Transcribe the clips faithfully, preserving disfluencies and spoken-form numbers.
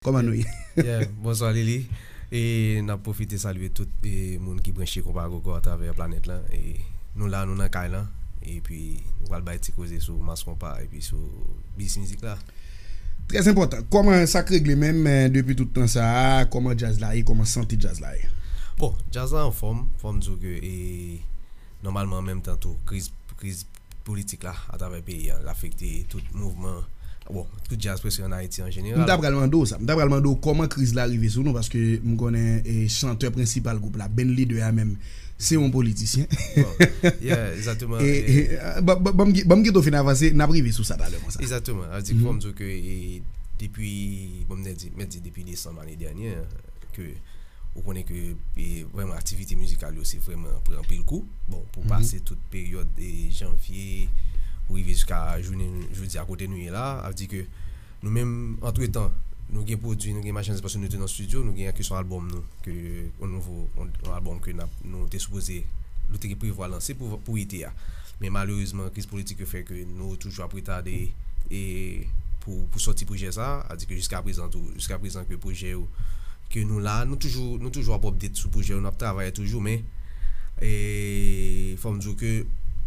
Kòman nou ye? Yeah, bonswa Lili. E n ap pwofite salye tout e, moun ki branche Konpa Gogo atravè planèt lan. E nou la, nou nan kay lan. Epi nou pral bay ti koze sou Mass Konpa epi sou bis mizik la. Trè enpòtan. Kòman sa k regle menm eh, depi tout tan sa a? Kòman djaz la ye? Kòman sante djaz la ye? Bon, djaz la anfòm, fò m di w ke e, nòmalman an menm tan tou, kriz, kriz politik la atravè peyi a, l afekte tout mouvman, bon, tout djaz prèske an Ayiti an jeneral. M ta pral mande w sa. M ta pral mande w kòman kriz la rive sou nou, paske m konnen eh, chantè prensipal gwoup la, band leader a menm, se yon politisyen. Bon, yeah, egzakteman. E, e, ban m kite w fin avanse, n ap rive sou sa talè konsa. Egzakteman. Sa vle di, fò m di w ke e, depi, bon, m te di, mèt di depi desanm ane dènye, ke ou konnen ke e, vrèman aktivite mizikal yo se vrèman pran anpil kou. Bon, pou pase tout peryòd de janvye pou rive jiska jounen jodi a kote nou ye la, sa vle di ke nou menm, antretan, nou gen pwodui, nou gen machandiz paske nou te nan estidyo, nou gen kesyon albòm nou, ke yon nouvo yon, yon albòm ke n ap, nou te sipoze, nou te gen prevwa lanse pou, pou ete a. Men malerezman, kriz politik yo fè ke nou toujou ap retade e pou, pou sòti pwojè sa a, sa vle di ke jiska prezan tou, jiska prezan ke pwojè yo ke nou la, nou toujou, nou toujou ap update sou pwojè yo, n ap travay toujou, men e, fò m di w ke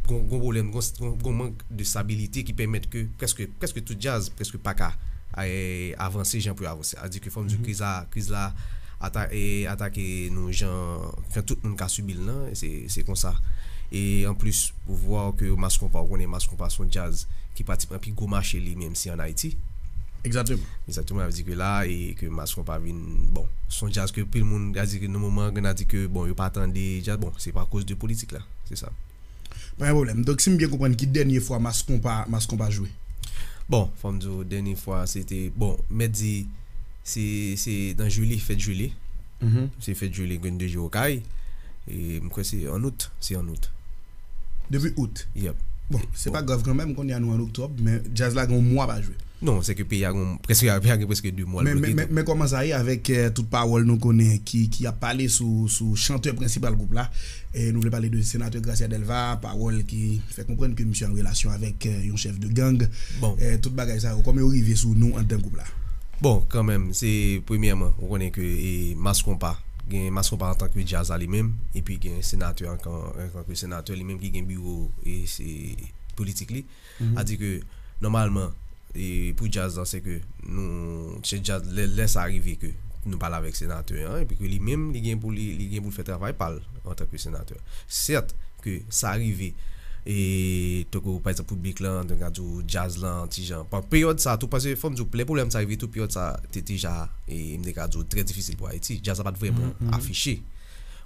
gon, gon pwoblèm, gon, gon, gon mank de stabilite ki pèmèt ke prèske, prèske tout djaz prèske pa ka e, avanse jan pou yo avanse. Sa vle di ke fò m di w kriz la, kriz la ata, e, atake nou jan, jan tout moun ka sibi l lan, e se, se konsa. E anplis, pou vwa ke Mass Konpa, ou konnen Mass Konpa se yon djaz ki pratikman pi gwo mache li menm si an Ayiti. Egzakteman. Egzakteman, sa vle di ke la, e ke Mass Konpa vin, bon, se yon djaz ke pil moun, sa vle di ke nan moman an, gen a di ke, bon, yo pa tande djaz, bon, se pa akoz de politik la, se sa. Pa gen pwoblèm. Donk, si m byen konprann, ki dènye fwa Mass Konpa, Mass Konpa jwe? Bon, fò m di w, dènye fwa, se te, bon, mèt di, se, se nan Jili, fèt Jili. Se fèt Jili, Green de Jeu Okay. E m kwè se an out, se an out. Depi out. Yep. Bon, se pa grav kanmenm, kounye a nou an oktòb, men djaz la gen yon mwa pa jwe. Non, se ke peyi a gen, prèske, peyi a gen prèske de mwa l Men, bloke men, men, tou. Men kòman sa ye avèk eh, tout pawòl nou konnen ki, ki ap pale sou, sou chantè prensipal gwoup la? Eh, nou vle pale de senatè Gracia Delva, pawòl ki fè konprann ke misye an relasyon avèk eh, yon chèf de gang. Bon. Eh, tout bagay sa yo, kòman yo rive sou nou anndan gwoup la? Bon, kanmenm, se premyèman, ou konnen ke e, Mass Konpa, gen Mass Konpa antanke djaz la li menm, epi gen senatè antan, antanke senatè li menm ki gen biwo e se politik li. Sa di ke, nòmalman, e pou djaz la, se ke nou, se djaz, lè, lè sa rive ke nou pale avèk senatè an, epi ke li menm, li gen pou li, li gen pou l fè travay pa l antanke senatè. Sèt, ke sa rive, e tankou, pa egzanp, piblik lan, tankou, djaz lan, ti jan. Pandan peryòd sa, tou, paske fò m di w, lè pwoblèm sa rive, tou, peryòd sa, te deja, e m te ka di w, trè difisil pou Ayiti. Djaz la pa t vrèman afiche.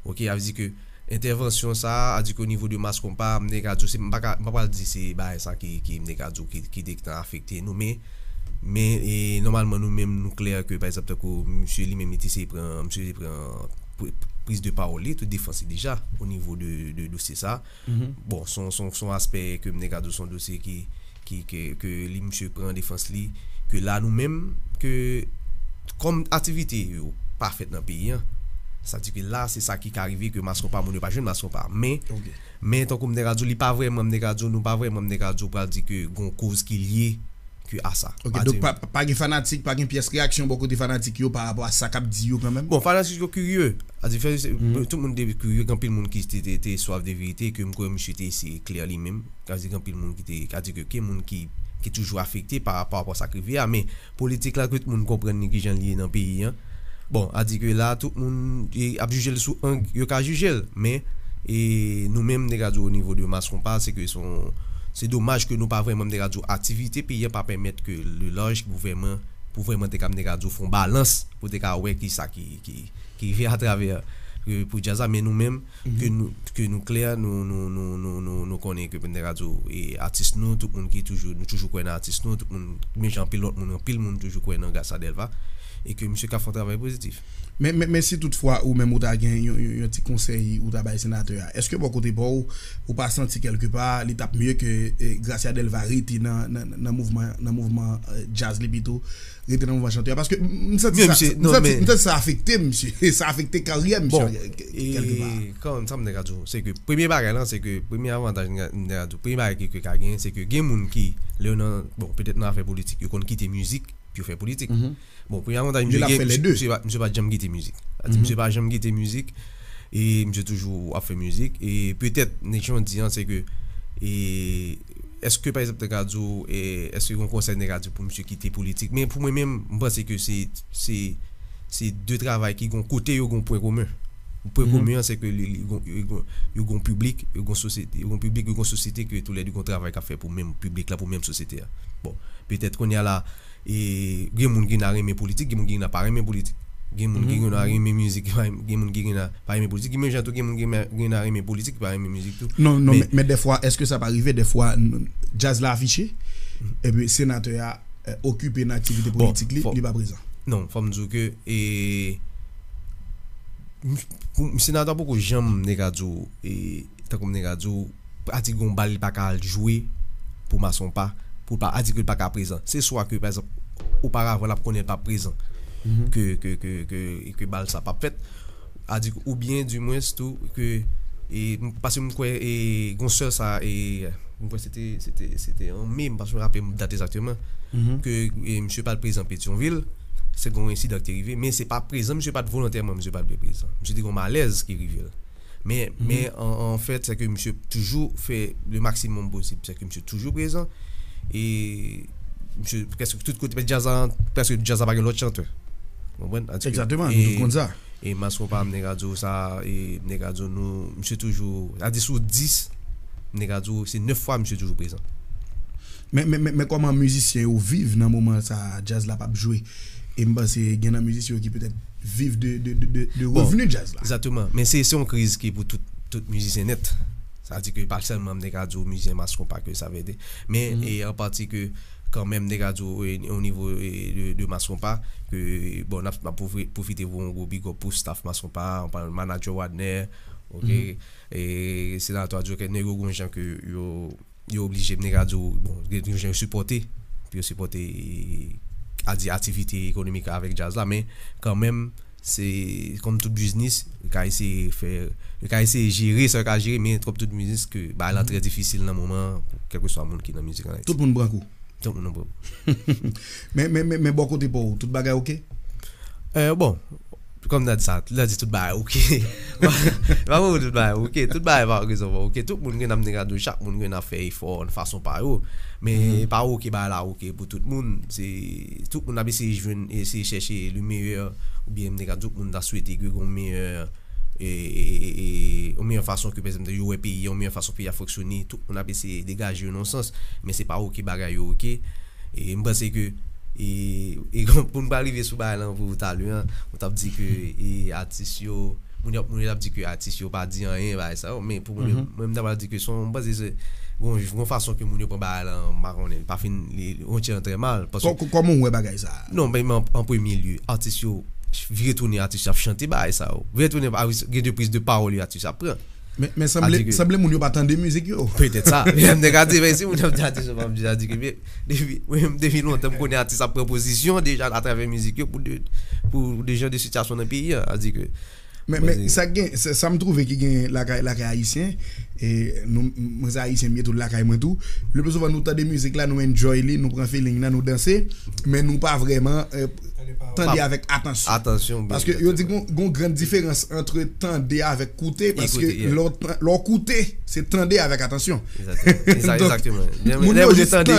Ok, sa vle di ke entèvansyon sa a, sa di ke o nivo de Mass Konpa, m te ka di w, se, m pa ka, m pa pral di se bagay sa ki, ki, m te ka di w, ki, ki te, ki te afekte nou, men, men, e, nòmalman, nou menm, nou klè ke, pa egzanp, tankou, misye li menm, li te eseye pran, misye te pran pri-, priz de pawòl li, tout defans li deja, o nivo de, de dosye sa. Bon, se yon, se yon, se yon aspè ke m te ka di w, se yon dosye ki, ki, ke, ke li, misye pran defans li, ke la, nou menm, ke kòm aktivite yo pa fèt nan peyi an, sa di ke la, se sa ki ka rive ke Mass Konpa, moun yo pa jwenn Mass Konpa. Men, men tankou m te ka di w, li pa vrèman, m te ka di w, nou pa vrèman, m te ka di w, pral di ke gon koz ki lye ke a sa. Ok, donk pa, pa gen fanatik, pa gen pyès reyaksyon bò kote fanatik yo pa rapò a sa k ap di yo kanmenm? Bon, fanatik yo kirye. Sa di fè, tout moun te kirye, gen anpil moun ki te, te, te swaf de verite, ke m kwè misye te eseye klè li menm. Sa di gen anpil moun ki te, sa di ke gen moun ki, ki toujou afekte pa, pa rapò a sa k rive a, men politik la, tout moun konprann li kijan li ye nan peyi an. Bon, sa di ke la, tout moun e, ap jije l sou ang yo ka jije l, men e, nou menm, m te ka di w o nivo de Mass Konpa, se ke se yon, se domaj ke nou pa vrèman, m te ka di w, aktivite peyi an pa pèmèt ke le laj pou vrèman, pou vrèman te ka, m te ka di w, fè yon balans, pou te ka wè kisa ki, ki, ki rive atravè e, pou djaz la, men nou menm, ke nou, ke nou klè, nou, nou, nou, nou, nou, nou konnen ke m te ka di w, e atis nou, tout moun ki toujou, nou toujou kwè nan atis nou, tout moun, men jan anpil lòt moun, anpil moun toujou kwè nan Gracia Delva, e ke misye ka fè yon travay pozitif. Men, men, men si toutfwa ou menm ou ta gen yon, yon, yon ti konsèy ou ta bay senatè a, èske bò kote pa w, ou pa santi kèlkepa, li t ap mye ke e, Gracia Delva rete nan, nan, nan mouvman, nan mouvman e, djaz li pito, rete nan mouvman chante a? Paske m, m santi sa, m santi, m santi sa afekte misye, sa afekte karyè misye kèlkepa. Kanmenm, sa m te ka di w, se ke premye bagay lan, se ke premye avantaj m te ka di w, premye bagay ke, ke ka genyen, se ke gen moun ki, lè yo nan, bon, petèt nan afè politik, yo konn kite mizik, pou yo fè politik. Bon, premye avantaj misye gen, misye pa, misye pa janm kite mizik. Sa di, misye pa janm kite mizik. E misye toujou ap fè mizik. E petèt, nèg jan di an, se ke, e, èske, pa egzanp, nèg ka di w, e, èske gen yon konsèy nèg ka di w pou misye kite politik? Men pou mwen menm, m panse ke se, se, se de travay ki gon kote yo gon pwen komen. Pwen komen an, se ke li, li gon, yo gon, yo gon piblik, yo gon sosyete, yo gon piblik, yo gon sosyete ke toulède gon travay k ap fè pou menm piblik la, pou menm sosyete a. Bon, petèt kounye a la, e gen moun ki nan renmen politik, gen moun ki nan pa renmen politik. Gen moun ki nan renmen mizik, gen moun ki nan pa renmen politik. Gen moun jan tou, gen moun ki nan renmen politik, ki pa renmen mizik tou. Non, non, men, men dèfwa, èske sa pa rive? Dèfwa, n- djaz la afiche, epi senatè a, e, okipe nan aktivite politik li, li pa prezan. Non, fò m di w ke, e, m- pou- senatè a poko janm nèg ka di w, e, tankou m nèg ka di w, pa di gon bal li pa ka al jwe pou Masonpa, pou pa, a di ke li pa ka prezan. Se swa ke, pa egzanp, oparavan l ap konnen l p ap prezan, ke, ke, ke, ke, ke bal sa p ap fèt. A di, oubyen, dimwens, tou, ke, e, m- paske m kwè, e, gon sè sa, e, m kwè se te, se te, se te an me, m pa sou raple m dat egzakteman, ke, e, misye pa t prezan Petyonvil, se gon ensidan ki te rive, men se pa prezan, misye pa t volontèman, misye pa t vle prezan. Misye te gon malèz ki rive l. Men, men an, an fèt, se ke misye toujou fè le maksimòm posib. Se ke misye toujou prezan. E misye prèske tout kote, men djaz la, prèske djaz la pa gen lòt chantè. Ou konprann? Egzakteman, nou tout konn sa. E Masonpa, m nèg ka di w sa, e m nèg ka di w nou, misye toujou, a di sou dis, m nèg ka di w, se nèf fwa misye toujou prezan. Men, men, men, men kòman mizisyen yo viv nan moman sa a, djaz la p ap jwe? E m panse gen nan mizisyen yo ki petèt viv de, de, de, de, de revni djaz la. Egzakteman. Men se, se yon kriz ki pou tout, tout mizisyen nèt. Sa di ke pa sèlman m te ka di w mizisyen Masonpa ke sa vle di. Men, e, an pati ke kanmenm m te ka di w, e, o nivo, e, de, de Masonpa, ke, bon, n ap, n ap pwofi- pwofite voye yon gwo big up pou staff Masonpa, an palan de manadjè Wadner, oke, e, senatè a di ke nèg yo gon jan ke yo yo oblije, m te ka di w, bon, gen yon jan yo sipòte, pou yo sipòte, a di, aktivite ekonomik avèk djaz la, men kanmenm, se kòm tout biznis, yo ka eseye fè, yo ka eseye jere sa yo ka jere, men kòm tout biznis, ke bagay lan trè difisil nan moman an, pou kèlkeswa moun ki nan mizik an Ayiti. Tout moun pran kou. Tout moun pran kou. Men, men, men, men bò kote pa w, tout bagay oke? E, bon, kòm n a di sa, n a di tout bagay oke. Pa pou tout bagay oke. Tout bagay pa rezon pa oke. Tout moun gen nan m te ka di w, chak moun gen nan fè efò nan fason pa yo. Men pa oke bagay la oke pou tout moun. Se, tout moun ap eseye jwenn, eseye chèche le meilleur, oubyen m te ka di tout moun ta swete ke gon meyè, e, e, e, e, yon meyè fason ke, pa egzanp, yo wè peyi, yon meyè fason peyi a fonksyone. Tout moun ap eseye degaje yo nan yon sans, men se pa oke bagay yo oke. E m panse ke, e, e pou n pa rive sou bagay lan pou talè an, ou t ap di ke, e, atis yo, moun yo, moun yo t ap di ke atis yo pa di anyen, bagay sa yo, men pou mwen, mwen, m ta pral di ke se yon, m panse se gon, gon fason ke moun yo pran bagay lan, m pa konnen, li pa fin, li, li yon ti jan trè mal, paske Kò- kò- Kòman w wè bagay sa a? Non, men an, an premye lye, atis yo vire tounen, atis yo ap chante bagay sa yo. Vire tounen, gen de priz de pawòl yo atis ap pran. Men, men sanble, sanble moun yo pa tande mizik yo. Petèt sa. Men m te ka di, men si moun ap di atis yo pa ap di, sa di ke, men, depi, mwen menm, depi lontan, m konnen atis ap pran pozisyon deja atravè mizik yo pou de, pou de jan de sitiyasyon nan peyi a. Sa di ke, Men, men sa gen, sa, sa m twouve ki gen lakay, lakay ayisyen, e nou, mwen se ayisyen m ye tou, lakay mwen tou. Le pli souvan nou tande mizik la, nou enjoy li, nou pran feeling nan, nou danse, men nou pa vrèman, e, tande avèk atansyon. Atansyon, byen. Paske yo di gon, gon gran diferans ant tande avèk koute, paske lè w tan- lè w koute, se tande avèk atansyon. Egzakteman. Donk, moun yo jis tande,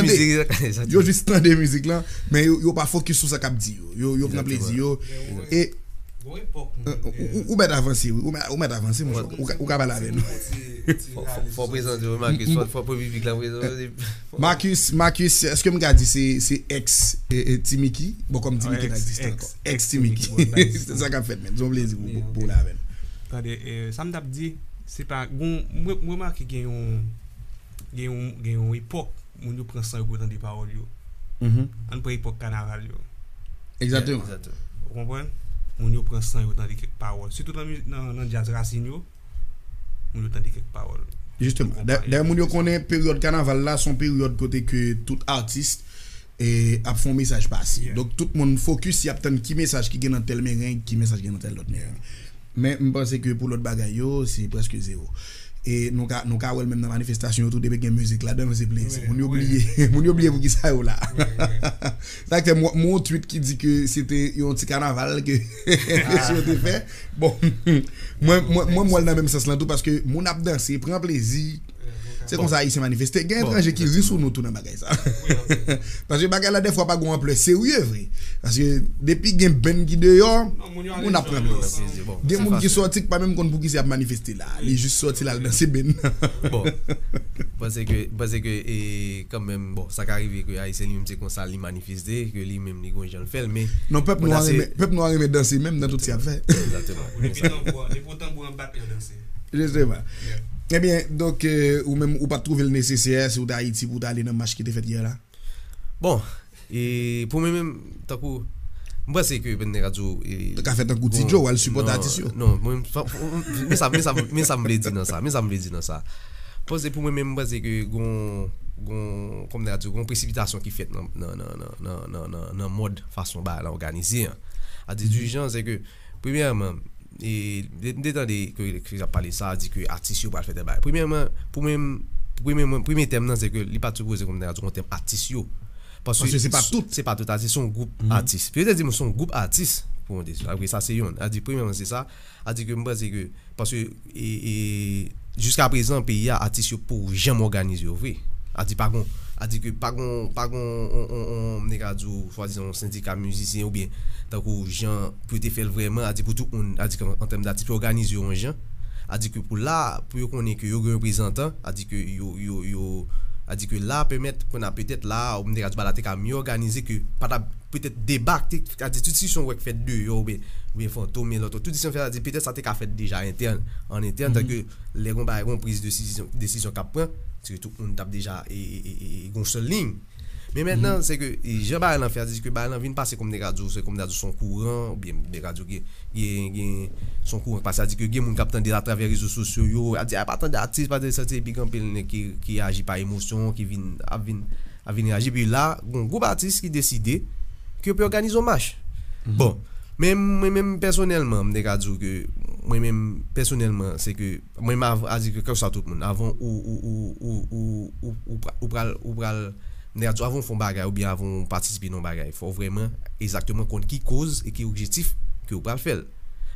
yo jis tande mizik lan, men yo, yo pa fokis sou sa k ap di yo. Yo, yo pran plezi yo. E Gon epòk, ou, ou, ou mèt avanse, wi. Ou mèt, ou mèt avanse, monchè. Ou ka, ou ka pale avè nou. Fò, fò, fò prezante w, Marcus. Fò, fò pou piblik la prezante. Marcus, Marcus, èske m ka di se, se ex, e, e, Ti Mickey? Bon, kòm Ti Mickey nan egzistans ankò. Ex Ti Mickey. Se sa k ap fèt, men. Se yon plezi pou, pou, pou w la avè n. Tande, e, sa m t ap di, se pa, gon, mwen, mwen remake gen yon, gen yon, gen yon epòk, moun yo pran san yo pou yo tande pawòl yo. Ann pran epòk kanaval yo. Egzakteman. Ou konprann? Moun yo pran san yo tande kèk pawòl. Sitou nan, nan, nan djaz rasin yo, moun yo tande kèk pawòl. Jisteman. Dayè, moun yo konnen peryòd kanaval la, se yon peryòd kote ke tout atis, e, ap fè yon mesaj pase. Donk, tout moun fokis, y ap tann ki mesaj ki gen nan tèl mereng, ki mesaj gen nan tèl lòt mereng. Men, m panse ke pou lòt bagay yo, se prèske zewo. E nou ka, nou ka wè l menm nan manifestasyon yo tou, depi gen mizik ladan l, se plezi. Moun yo bliye, moun yo bliye pou ki sa yo la. Sa k fè m wè yon tweet ki di ke se te yon ti kanaval ke mesye yo te fè. Bon, mwen, mwen, mwen, mwen, nan menm sans lan tou, paske moun ap danse, pran plezi. Se konsa Ayisyen manifeste. Gen etranje ki ri sou nou tou nan bagay sa. Paske bagay la, dèfwa, pa gen yon anplè serye vre. Paske depi gen band ki deyò, moun ap pran plezi. Gen moun ki sòti ki pa menm konn poukisa y ap manifeste la. Li jis sòti l al danse band. Bon, m panse ke, m panse ke, e, kanmenm, bon, sa ka rive ke Ayisyen li menm se konsa li manifeste, ke li menm li gon jan l fè l, men non, pèp nou an renmen, pèp nou an renmen danse menm nan tout sa y ap fè. Egzakteman. Depi tanbou an, depi tanbou an bat, yo danse. Jisteman. Ebyen, donk, e, ou menm, ou pa t twouve l nesesè, si w te Ayiti, pou w t ale nan mach ki te fèt yè la? Bon, e, pou mwen menm, tankou, m panse ke bannè radyo, e, te ka fè tankou Ti Joe, w al sipòte atis yo. Non, mwen, men sa, men sa, men sa m vle di nan sa, men sa m vle di nan sa. Paske pou mwen menm, m panse ke gon, gon, kòm radyo, gon presipitasyon ki fèt nan, nan, nan, nan, nan, nan, nan, nan mòd fason bagay la òganize an. A di dijan, se ke, premyèman, e, de, m te tande ke, ke y ap pale sa, di ke atis yo pral fè tèl bagay. Premyèman, pou mwen, premye, premye tèm nan, se ke li pa t sipoze kòm radyo, yon tèm atis yo. Paske se pa tout. Se pa tout atis, se yon gwoup atis. Petèt di m se yon gwoup atis pou yon de. Apre sa, se yon. A di, premyèman, se sa. A di ke m panse ke, paske, e, e, jiska prezan, peyi a, atis yo poko janm òganize yo vre. A di pa gon, a di ke pa gon, pa gon, on, on, on, m te ka di w, swadizan, yon sendika mizisyen oubyen tankou jan pou yo te fè l vrèman, a di pou tout moun, a di ke an, an tèm datis, pou yo òganize yo yon jan, a di ke pou la, pou yo konnen ke yo gen reprezantan, a di ke yo, yo, yo, a di ke la, pèmèt, kounye a petèt la, m te ka di w la, te ka mye òganize ke pa t ap petèt deba, te, a di tout diskisyon w wè k fèt deyò, oubyen, oubyen Fantom, e lòt, tout diskisyon fèt, a di petèt sa te ka fèt deja entèn, an entèn, tanke lè gon bagay, gon priz desizyon, desizyon k ap pran, se ke tout moun t ap deja, e, e, e, e, gon sèl liy. Men mentnan, se ke, e, jan bagay lan fè a, se ke bagay lan vin pase kòm de radyo, se kòm de radyo se yon kouran, oubyen de radyo gen, gen, gen, se yon kouran k pase, sa di ke gen moun k ap tande l atravè rezo sosyo yo, a di, a, pa tande atis, pa tande sa, epi gen anpil nèg ki, ki aji pa emosyon, ki vin, ap vin, ap vin reyaji, epi la, gon gwoup atis ki deside ke yo pe òganize yon mach. Bon, men mwen menm pèsonèlman, m te ka di w ke, mwen menm pèsonèlman, se ke, mwen menm avan, a di ke kèlkeswa tout moun, avan ou, ou, ou, ou, ou, ou, ou pra-, ou pral, ou pral, m te ka di w, avan w fè yon bagay oubyen avan w patisipe nan yon bagay, fò w vrèman egzakteman konn ki koz e ki objektif ke w pral fè l.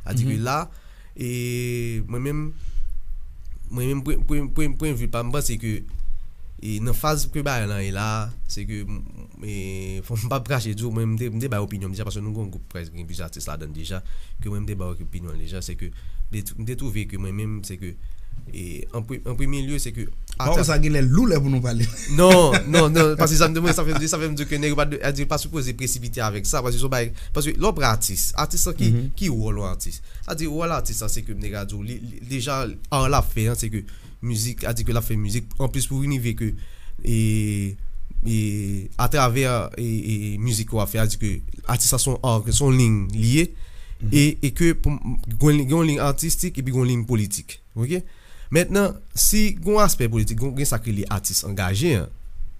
A di ke la, e mwen menm, mwen menm, pwen, pwen, pwen, pwen vi pa m, m panse ke, e nan faz ke bagay lan ye la, se ke, e, fò m pa krache di w, mwen, m te, m te bay opinyon m deja, paske nou gon gwoup prèske gen plizyè atis ladan l deja, ke mwen, m te bay opinyon l deja, se ke, m te, m te twouve ke mwen menm, se ke, e, an pre-, an premye lye, se ke, bon, sa gen lè lou lè pou nou pale. Non, non, non, paske sa m di, mwen, sa fè m di, sa fè m di ke nèg yo pa, a di, pa sipoze presipite avèk sa, paske se yon bagay, paske lè w pran atis, atis lan ki, ki wòl yon atis? A di, wòl atis la, se ke m te ka di w, li, li, deja, ar l ap fè an, se ke mizik, a di ke l ap fè mizik, anplis pou vin rive ke, e, e, atravè, e, e, mizik ke w ap fè, a di ke atis la se yon ar, se yon liy li ye, e, e ke pou m, gen yon liy atistik epi gen yon liy politik. Oke? Mentnan, si gen yon aspè politik, gen, gen sa k rele atis angaje an.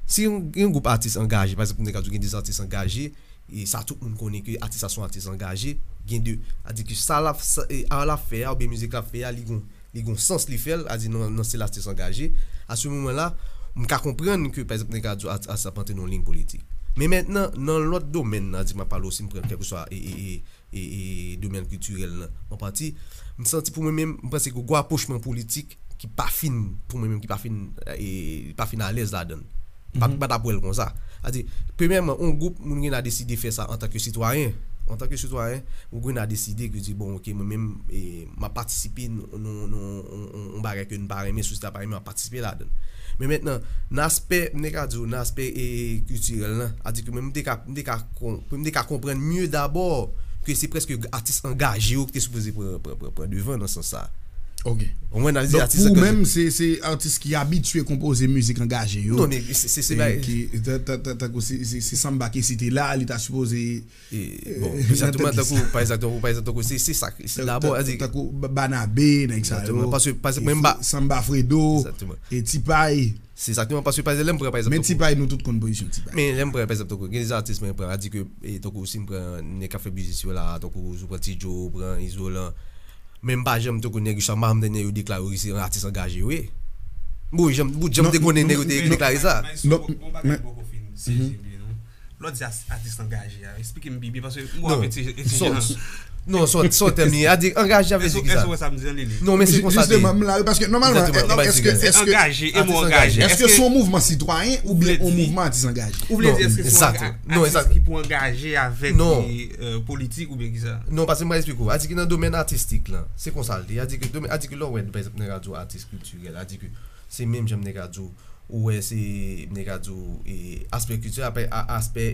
Si gen, gen yon gwoup atis angaje, pa egzanp, m te ka di w gen de atis angaje, e sa tout moun konnen ke atis la se yon atis angaje, gen de, a di ke sa l ap, sa, e, ar l ap fè a, oubyen mizik l ap fè a, li gon, li gon sans li fè l, a di nan, nan stil atis angaje. A se moman la, m ka konprann ke, pa egzanp, nèg la di w at-, atis ap antre nan yon liy politik. Men mentnan, nan lòt domèn, a di m ap pale w, si m pran kèlkeswa, e, e, e, e, e domèn kiltirèl lan, an pati, m santi pou mwen menm, m panse ke gwo apwochman politik ki pa fin, pou mwen menm, ki pa fin, e, pa fin alèz ladan l. Pa, pa t ap wè l konsa. Sa di, premyèman, yon gwoup moun gen a deside fè sa antanke sitwayen. Antanke sitwayen, ou gen a deside ke di, bon, oke, mwen menm, e, m ap patisipe nan, nan, nan, yon, yon, yon bagay ke n pa renmen, sosyete a pa renmen, m ap patisipe ladan l. Men mentnan, nan aspè, m te ka di w, nan aspè, e, kiltirèl lan, sa di ke mwen, m te ka, m te ka kon-, m te ka konprann mye dabò ke se prèske atis angaje yo ki te sipoze pran, pran, pran, pran devan nan sans sa. Ok. Ou konprann, sa vle di atis angaje. Donk, pou ou menm, se, se atis ki abitye konpoze mizik angaje yo. Non, men se, se, se, e, ki, ta, ta, ta, tankou se, se, se sanba ke site la, li ta sipoze, e, bon, egzakteman, tankou, pa egzanp, tankou, pa egzanp, tankou, se, se sa, se dabò, sa di tankou Ba-, Banabe, nèg sa yo, egzakteman, paske, paske mwen, m pa, Sanba Fredo, egzakteman, e Ti Pay. Se egzakteman, paske, pa egzanp, lè m pran, pa egzanp, men tankou Ti Pay, nou tout konn pozisyon Ti Pay. Men lè m pran, pa egzanp, tankou, gen de atis mwen pran, sa di ke, e, tankou, si m pran nèg k ap fè biznis yo la, tankou, si w pran Ti Joe, ou pran Izolan, Men m pa janm te konn nèg yo sa, m pa janm tande yo deklare yo se yon atis angaje yo ye. Bon, janm, bout janm te konnen nèg yo te deklare sa. Bon, bagay poko fin sezi vre non. Lè w di atis angaje a, eksplike m pi byen paske m wè ap etidye jan. Non, se yon tèm li ye. A di angaje a vle di ki sa? Non, men se konsa te ye. Jisteman, m la wi, paske nòmalman, èske, angaje, e mo angaje, èske se yon mouvman sitwayen oubyen yon mouvman atis angaje? Ou vle di èske se yon atis ki pou angaje avèk politik oubyen ki sa? Non, paske m pral eksplike w. A di ki nan domèn atistik lan, se konsa l te ye. A di ki lè w wè, pa egzanp, nan radyo atis kiltirèl, a di ki se menm jan m te ka di w, ou wè se, m te ka di w, aspè kiltirèl, aspè,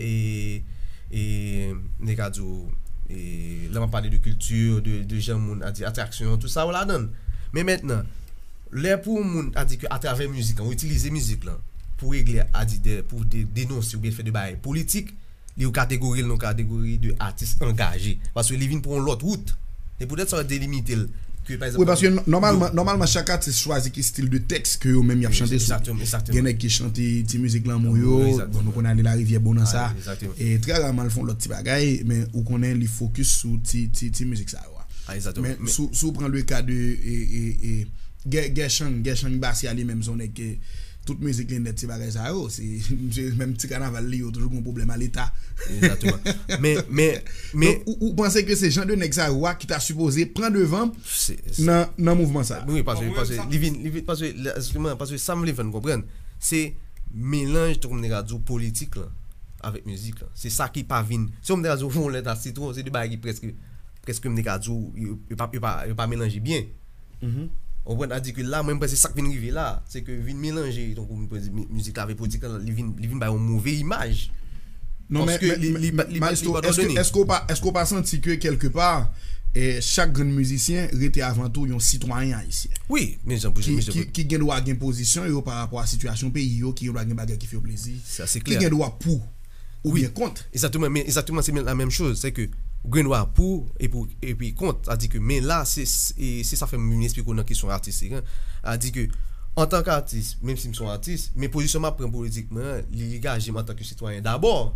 m te ka di w, lè m ap pale de kilti, de jan moun, a di atraksyon, tout sa yo ladan l. Men mentnan, lè pou yon moun, a di ke atravè mizik lan, ou itilize mizik lan pou regle, a di de, pou denonse oubyen fè de bagay politik, li ou kategori l nan kategori de atis angaje. Paske li vin pran yon lòt wout. Se poutèt sa yo delimite l. Wi, paske nòmalman, nòmalman chak atis chwazi ki stil de tèks ke yo menm y ap chante sou. Gen nèg ki chante ti mizik lanmou yo, bon, nou konnen Ale Larivyè bon nan sa. E trè raman l fè yon lòt ti bagay, men ou konnen li fokis sou ti, ti, ti mizik sa yo a. Men si w pran le ka de Gèchang, Gèchang Basya li menm se yon nèg ke tout mizik li nèt se bagay sa yo. Se menm ti kanaval li yo toujou gon pwoblèm a leta. Egzakteman. Men, men, men. Ou panse ke se jan de nèg sa yo a ki ta sipoze pran devan nan, nan mouvman sa? Wi, paske, paske li vin, li vin, paske, jisteman, paske sa m vle fè n konprann, se melanj, tankou m te ka di w, politik lan avèk mizik lan. Se sa ki pa vin, si w m te ka di w yon lèt a sitwon, se de bagay ki prèske, prèske m te ka di w, yo pa, yo pa, yo pa melanje byen. Ou konprann? A di ke la, mwen, m panse sa k vin rive la, se ke vin melanje, tankou m di, mizik la avèk politik la, li vin, li vin bay yon move imaj. Non, men, men, men, Maestro, èske, èske w pa, èske w pa santi ke kèlkepa, eh, chak grenn mizisyen rete avan tou yon sitwayen ayisyen? Wi, men jan pou ki, ki, ki gen dwa gen pozisyon yo pa rapò a sitiyasyon peyi yo, ki gen dwa gen bagay ki fè yo plezi, ki gen dwa pou oubyen kont. Egzakteman, men egzakteman, se la menm choz. Se ke gen dwa pou epi, epi kont. Sa di ke, men la, se, se, se sa fè m vin eksplike w nan kesyon atis lan. Sa di ke, antanke atis, menm si m se yon atis, men pozisyon m ap pran politikman an, li angaje m antanke sitwayen dabò.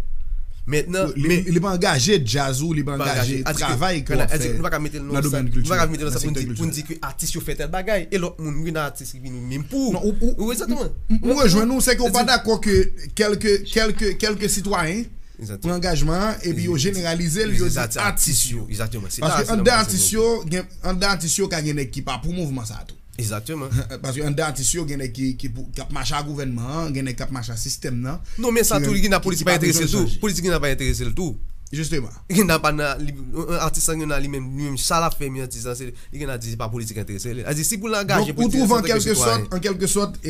Mentnan, li, men, li pa angaje djaz ou, li pa angaje travay ke w ap fè nan domèn kiltirèl. Nou pa ka mete l ansanm pou n di, pou n di ke atis yo fè tèl bagay, e lòt moun, gen atis ki vini menm pou ou. Non, ou, ou, ou, egzakteman. M, m rejwenn ou, se ke w pa dakò ke kèlke, kèlke, kèlke sitwayen pran angajman an, epi yo jeneralize l, yo di atis yo. Egzakteman, se la, paske anndan atis yo, gen, anndan atis yo ka gen nèg ki pa pou mouvman sa a tou. Egzakteman. Paske anndan atis yo, gen nèg ki, ki pou, k ap mache ak gouvènman an, gen nèg k ap mache ak sistèm nan. Non, men sa tou, li gen nan politik pa enterese l tou. Politik gen nan pa enterese l tou. Jisteman. Li gen nan pa nan, li, atis lan gen nan li menm, li menm, sa l ap fè, men atis lan, se, li gen nan di se pa politik enterese l. Sa di, si pou l angaje politik, an kèlke sòt, an kèlke sòt,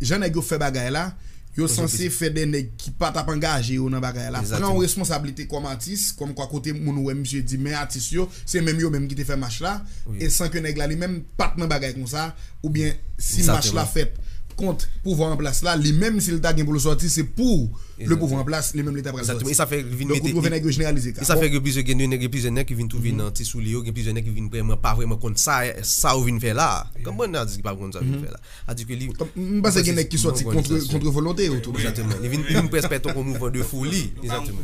jan nèg yo fè bagay la, yo sanse fè de nèg ki pa t ap angaje yo nan bagay la pran yon responsablite kòm atis, kòmkwa kote moun wè misye di men atis yo, se menm yo menm ki te fè mach la, e san ke nèg la li menm pa t nan bagay konsa, oubyen si mach la fèt kont pouvwa an plas la, li menm si l ta gen pou l sòti, se pou le pouvwa an plas, li menm li ta pral sòti. Donk ou twouve nèg yo jeneralize ka. E sa fè gen plizyè, gen de nèg, gen plizyè nèg ki vin twouve nan ti soulye yo, gen plizyè nèg ki vin vrèman pa vrèman konn sa, sa yo vin fè la. Kòman n a di ki pa konn sa yo vin fè la? A di ke li. M panse gen nèg ki sòti kont, kont volonte yo tou. Egzakteman. Li vin, li vin prèske tankou yon mouvman de foli. Egzakteman.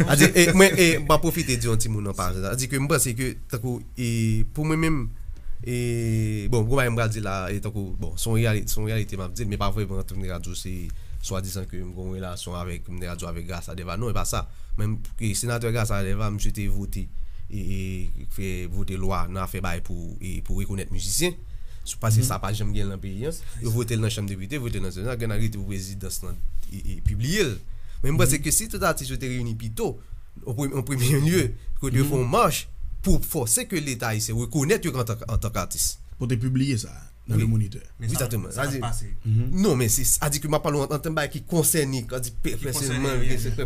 A di, e, mwen, e, m ap pwofite di yon ti mo nan pa sa. A di ke m panse ke, tankou, e, pou mwen menm, e, bon, gon bagay m pral di la, e, tankou, bon, se yon reyali-, se yon reyalite m ap di l, men pa vrèman, tankou m te ka di w, se swadizan ke m gen yon relasyon avèk, m te ka di w, avèk Gracia Delva. Non, e pa sa. Men, e, senatè Gracia Delva, misye te vote e, e fè vote lwa nan afè bay pou, e, pou rekonèt mizisyen. Paske sa pa janm gen nan peyi an. Yo vote l nan chanm depite, vote l nan sena, gen nan rete pou prezidans nan, e, e, pibliye l. Men m panse ke si tout atis yo te reyini pito, an premye lye, kote yo fè yon mach pou fòse ke Leta ayisyen rekonèt yo antank, antank atis. Pou te pibliye sa. Nan Le Moniteur. Egzakteman. Sa di, non, men se, sa di ke m ap pale w an tèm bagay ki konsène, ki di pèsonèlman,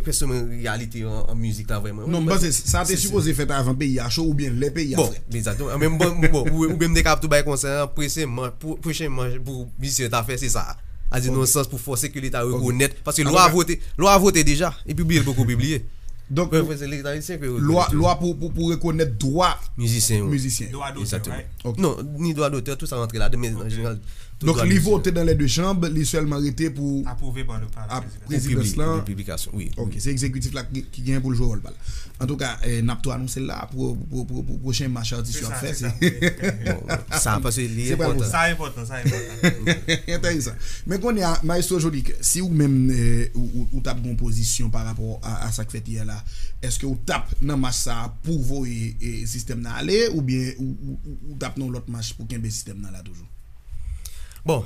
pèsonèlman reyalite an, an mizik la vrèman. Non, m panse sa te sipoze fèt avan peyi a cho oubyen lè peyi a frèt. Bon, egzakteman. Men bon, bon, ou, oubyen m te ka ap tou bay konsèy an, pwochènman, pwochenman pou mizisyen ta fè, se sa. A di nan sans pou fòse ke Leta rekonèt, paske lwa a vote, lwa a vote deja, e pibliye l poko pibliye. Donk, lwa, lwa pou, pou, pou rekonèt dwa mizisyen yo. Mizisyen yo. Dwa dotè, right? Ok. Non, ni dwa dotè, tout sa rantre ladan, men an jeneral, tout dwa mizisyen. Donk, li vote dans les deux chambres, li sèlman rete pou apwouve pa le, pa prezidans lan. Pou pibli-, pou piblikasyon, wi. Ok, se egzekitif la ki, ki gen pou l jwe wòl pa l. Antouka, eh, n ap tou anonse l la pou, pou, pou, pou pwochen mach atis yo ap fè. Se sa, se sa. Bon, sa paske li enpòtan. Sa enpòtan, sa enpòtan. Enteresan. Men kounye a, Maestro Jolikè, si ou menm, eh, ou, ou, ou t ap gen yon pozisyon pa rapò a, a sa k fèt yè la, èske ou t ap nan mach sa a pou voye, eh, sistèm nan ale, oubyen ou, ou, ou, ou t ap nan yon lòt mach pou kenbe sistèm nan la toujou? Bon,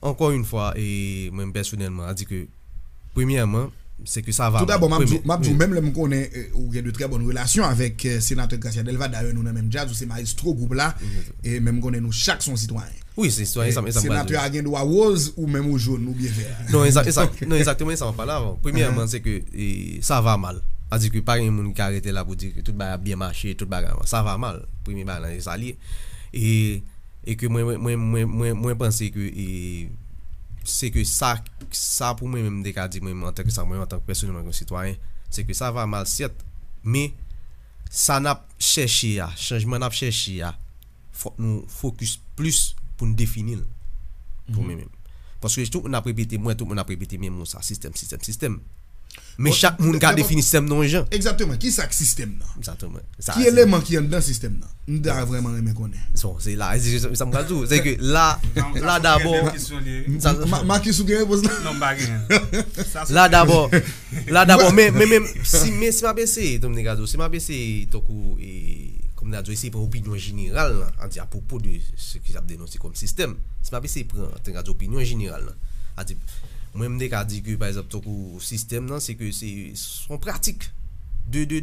ankò yon fwa, e mwen pèsonèlman, a di ke, premyèman, se ke sa va mal. Toudabò, m ap di w, m ap di w, menm lè m konnen, eh, ou gen de trè bòn relasyon avèk, eh, senatè Gracia Delva, dayè nou nan menm djaz, ou se mayestwo gwoup la, e men m konnen nou chak se yon sitwayen. Wi, se sitwayen, e sa, e sa m pral di. Senatè a gen dwa woz, ou menm ou jòn, oubyen vè. Non, egzak-, egzak-, non, egzakteman, e sa m ap pale avan. Premyèman, se ke, e, sa va mal. Sa di ke pa gen moun ki ka rete la pou di ke tout bagay ap byen mache, tout bagay, sa va mal. Premye bagay lan, e sa l ye. E e ke mwen, mwen, mwen, mwen, mwen, mwen panse ke, e, se ke sa, sa pou mwen menm, m te ka di mwen menm antanke sa, mwen antanke pèsonèlman, kòm sitwayen, se ke sa va mal, sèt, men sa n ap chèche a, chanjman n ap chèche a, fòk nou fokis plis pou n defini l pou mwen menm. Paske tout moun ap repete, mwen, tout moun ap repete menm mo sa, sistèm, sistèm, sistèm. Men chak moun ka defini sistèm nan yon jan. Egzakteman. Ki sa k sistèm nan? Egzakteman. Ki eleman ki anndan sistèm nan? M ta vrèman renmen konnen. Bon, se la, se, se, sa m pral di w. Se ke la, la dabò, Makis, ou gen repons la? Non, m pa gen. La dabò, la dabò, men, men, men, si, men si m ap eseye, tankou m te ka di w, si m ap eseye, tankou, e, kòm m ta di w, eseye pran opinyon jeneral lan, an di apwopo de se ki ap denonse kòm sistèm. Si m ap eseye pran, tankou m ta di w, opinyon jeneral lan, an di, mwen, m te ka di ke, pa egzanp, tankou sistèm nan, se ke se, se yon pratik de, de,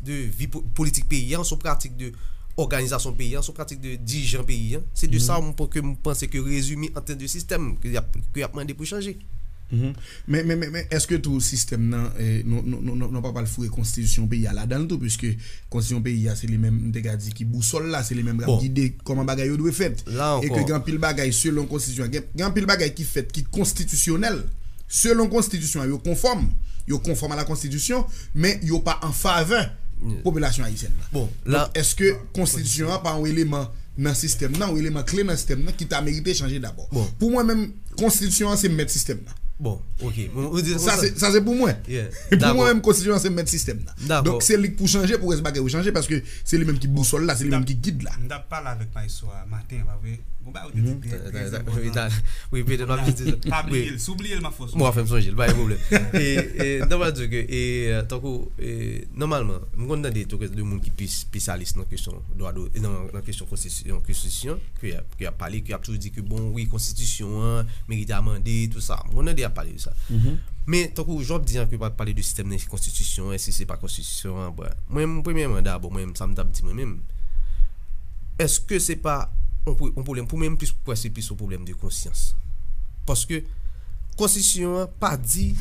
de vi po-, politik peyi an, se yon pratik de òganizasyon peyi an, se yon pratik de dirijan peyi an. Se de sa m, ke m panse ke rezime an tèm de sistèm ke y ap, ke y ap mande pou chanje. Men, men, men, men, èske tou sistèm nan, eh, nou, nou, nou, nou, nou pa pral foure konstitisyon peyi a ladan l tou, piske konstitisyon peyi a, se li menm, m te ka di, ki bousòl la, se li menm k ap gide kòman bagay yo dwe fèt. E ke gen anpil bagay selon konstitisyon an. Gen, gen anpil bagay ki fèt ki konstitisyonèl. Selon konstitisyon an, yo konfòm, yo konfòm a la konstitisyon, men yo pa an favè popilasyon ayisyèn nan. Donk, èske konstitisyon an pa yon eleman nan sistèm nan, yon eleman kle nan sistèm nan ki ta merite chanje dabò? Pou mwen menm, konstitisyon an se mèt sistèm nan. Bon, ok. Bon, ou di sa, se, sa se pou mwen. Pou mwen menm, konstitisyon an se mèt sistèm nan. Donk, se li k pou chanje, pou rès bagay yo chanje, paske se li menm ki bousòl la, se li menm ki gid la. M t ap pale avèk maestro a maten, pa vre? Gon bagay ou te di trè, trè enpòtan. Wi, petèt m ap di sa. Pa bliye l. Si w bliye l, m ap fè w sonje. Bon, w ap fè m sonje l, pa gen pwoblèm. E, e, m t ap di ke, e, tankou, e, nòmalman, m konn tande tou de moun ki pi espesyalis nan kesyon dwa do, nan, nan kesyon konstitisyon, konstitisyon, ke y ap, ke y ap pale, ke y ap toujou di ke, bon, wi, konstitisyon an merite amande, tou sa. M konn tande y ap pale de sa. Men, tankou jan w ap di an, ke w ap pale de sistèm nan, konstitisyon an, èske se pa konstitisyon an, bon, mwen, premyèman, dabò, mwen, sa m t ap di mwen menm, èske se pa yon pwo-, yon pwoblèm, pou mwen, m plis kwè se plis yon pwoblèm de konsyans. Paske konstitisyon an pa di,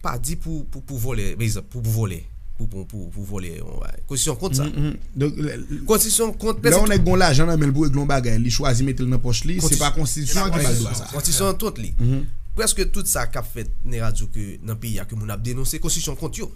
pa di pou, pou, pou vòlè, pa egzanp, pou, pou vòlè, pou, pou, pou, pou vòlè, yon bagay. Konstitisyon kont sa. Konstitisyon kont prensip. Lè yon nèg gon lajan nan men l pou regle yon bagay, li chwazi mete l nan pòch li, se pa konstitisyon an ki ba l dwa sa. Konstitisyon an kont li. Prèske tout sa k ap fèt nan radyo ke nan peyi a ke moun ap denonse, konstitisyon kont yo.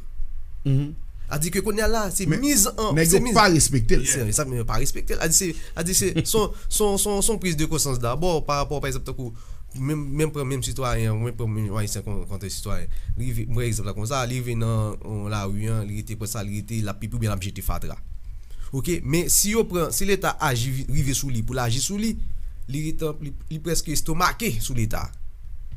A di ke kounye a la, se miz an, nèg yo pa respekte l. Se, sa, men yo pa respekte l. A di se, a di se, son, son, son, son priz de konsyans dabò, pa rapò, pa egzanp, tankou, menm, menm pran menm sitwayen an, mwen pran menm ayisyen kon, kontre sitwayen. Li rive, m pran egzanp la konsa, li rive nan, nan lari an, li rete pran sa, li rete, l ap pipi oubyen l ap jete fatra. Ok, men si yo pran, si Leta aji, rive sou li pou l aji sou li, li rete, li, li prèske estomake sou Leta.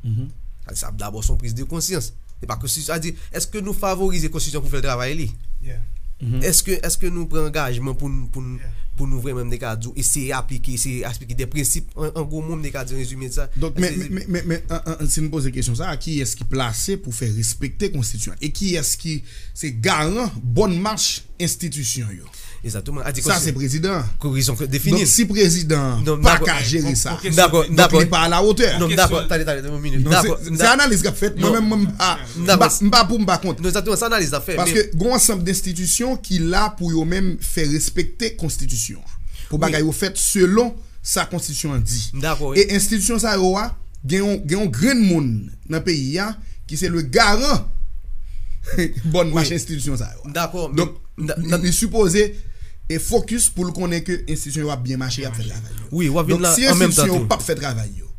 Sa, sa dabò se yon priz de konsyans. Se pa konstitisyon, sa di, èske nou favorize konstitisyon pou fè l travay li? Èske, èske nou pran angajman pou n, pou n, pou nou vrèman, m te ka di w, eseye aplike, eseye aplike de prensip, an, an gwo mo, m te ka di, rezime sa. Donk, men, men, men, men, an, an, si n poze kesyon sa a, kiyès ki plase pou fè respekte konstitisyon an? E kiyès ki se garan bòn mach enstitisyon yo? Egzakteman. Sa se prezidan an. Donk, si prezidan an pa ka jere sa, donk li pa a la wotè. Non, m dakò. Tande, tande, tande, yon minit. Non, se, se analiz k ap fèt. Mwen menm, mwen, m pa, m pa, m pa pou, m pa kont. Non, egzakteman, se analiz n ap fè. Paske gon ansanm de enstitisyon ki la pou yo menm fè respekte konstitisyon an. Pou bagay yo fèt selon sa konstitisyon an di. M dakò, wi. E enstitisyon sa yo a, gen yon, gen yon grenn moun nan peyi a ki se le garan bòn mache enstitisyon sa yo. Dakò, men Donk, li, li sipoze e fokis pou l konnen ke enstitisyon yo ap byen mache, y ap fè travay yo. Wi, w ap vin Donk, la si an menm tan enstitisyon yo tou. p ap fè travay yo,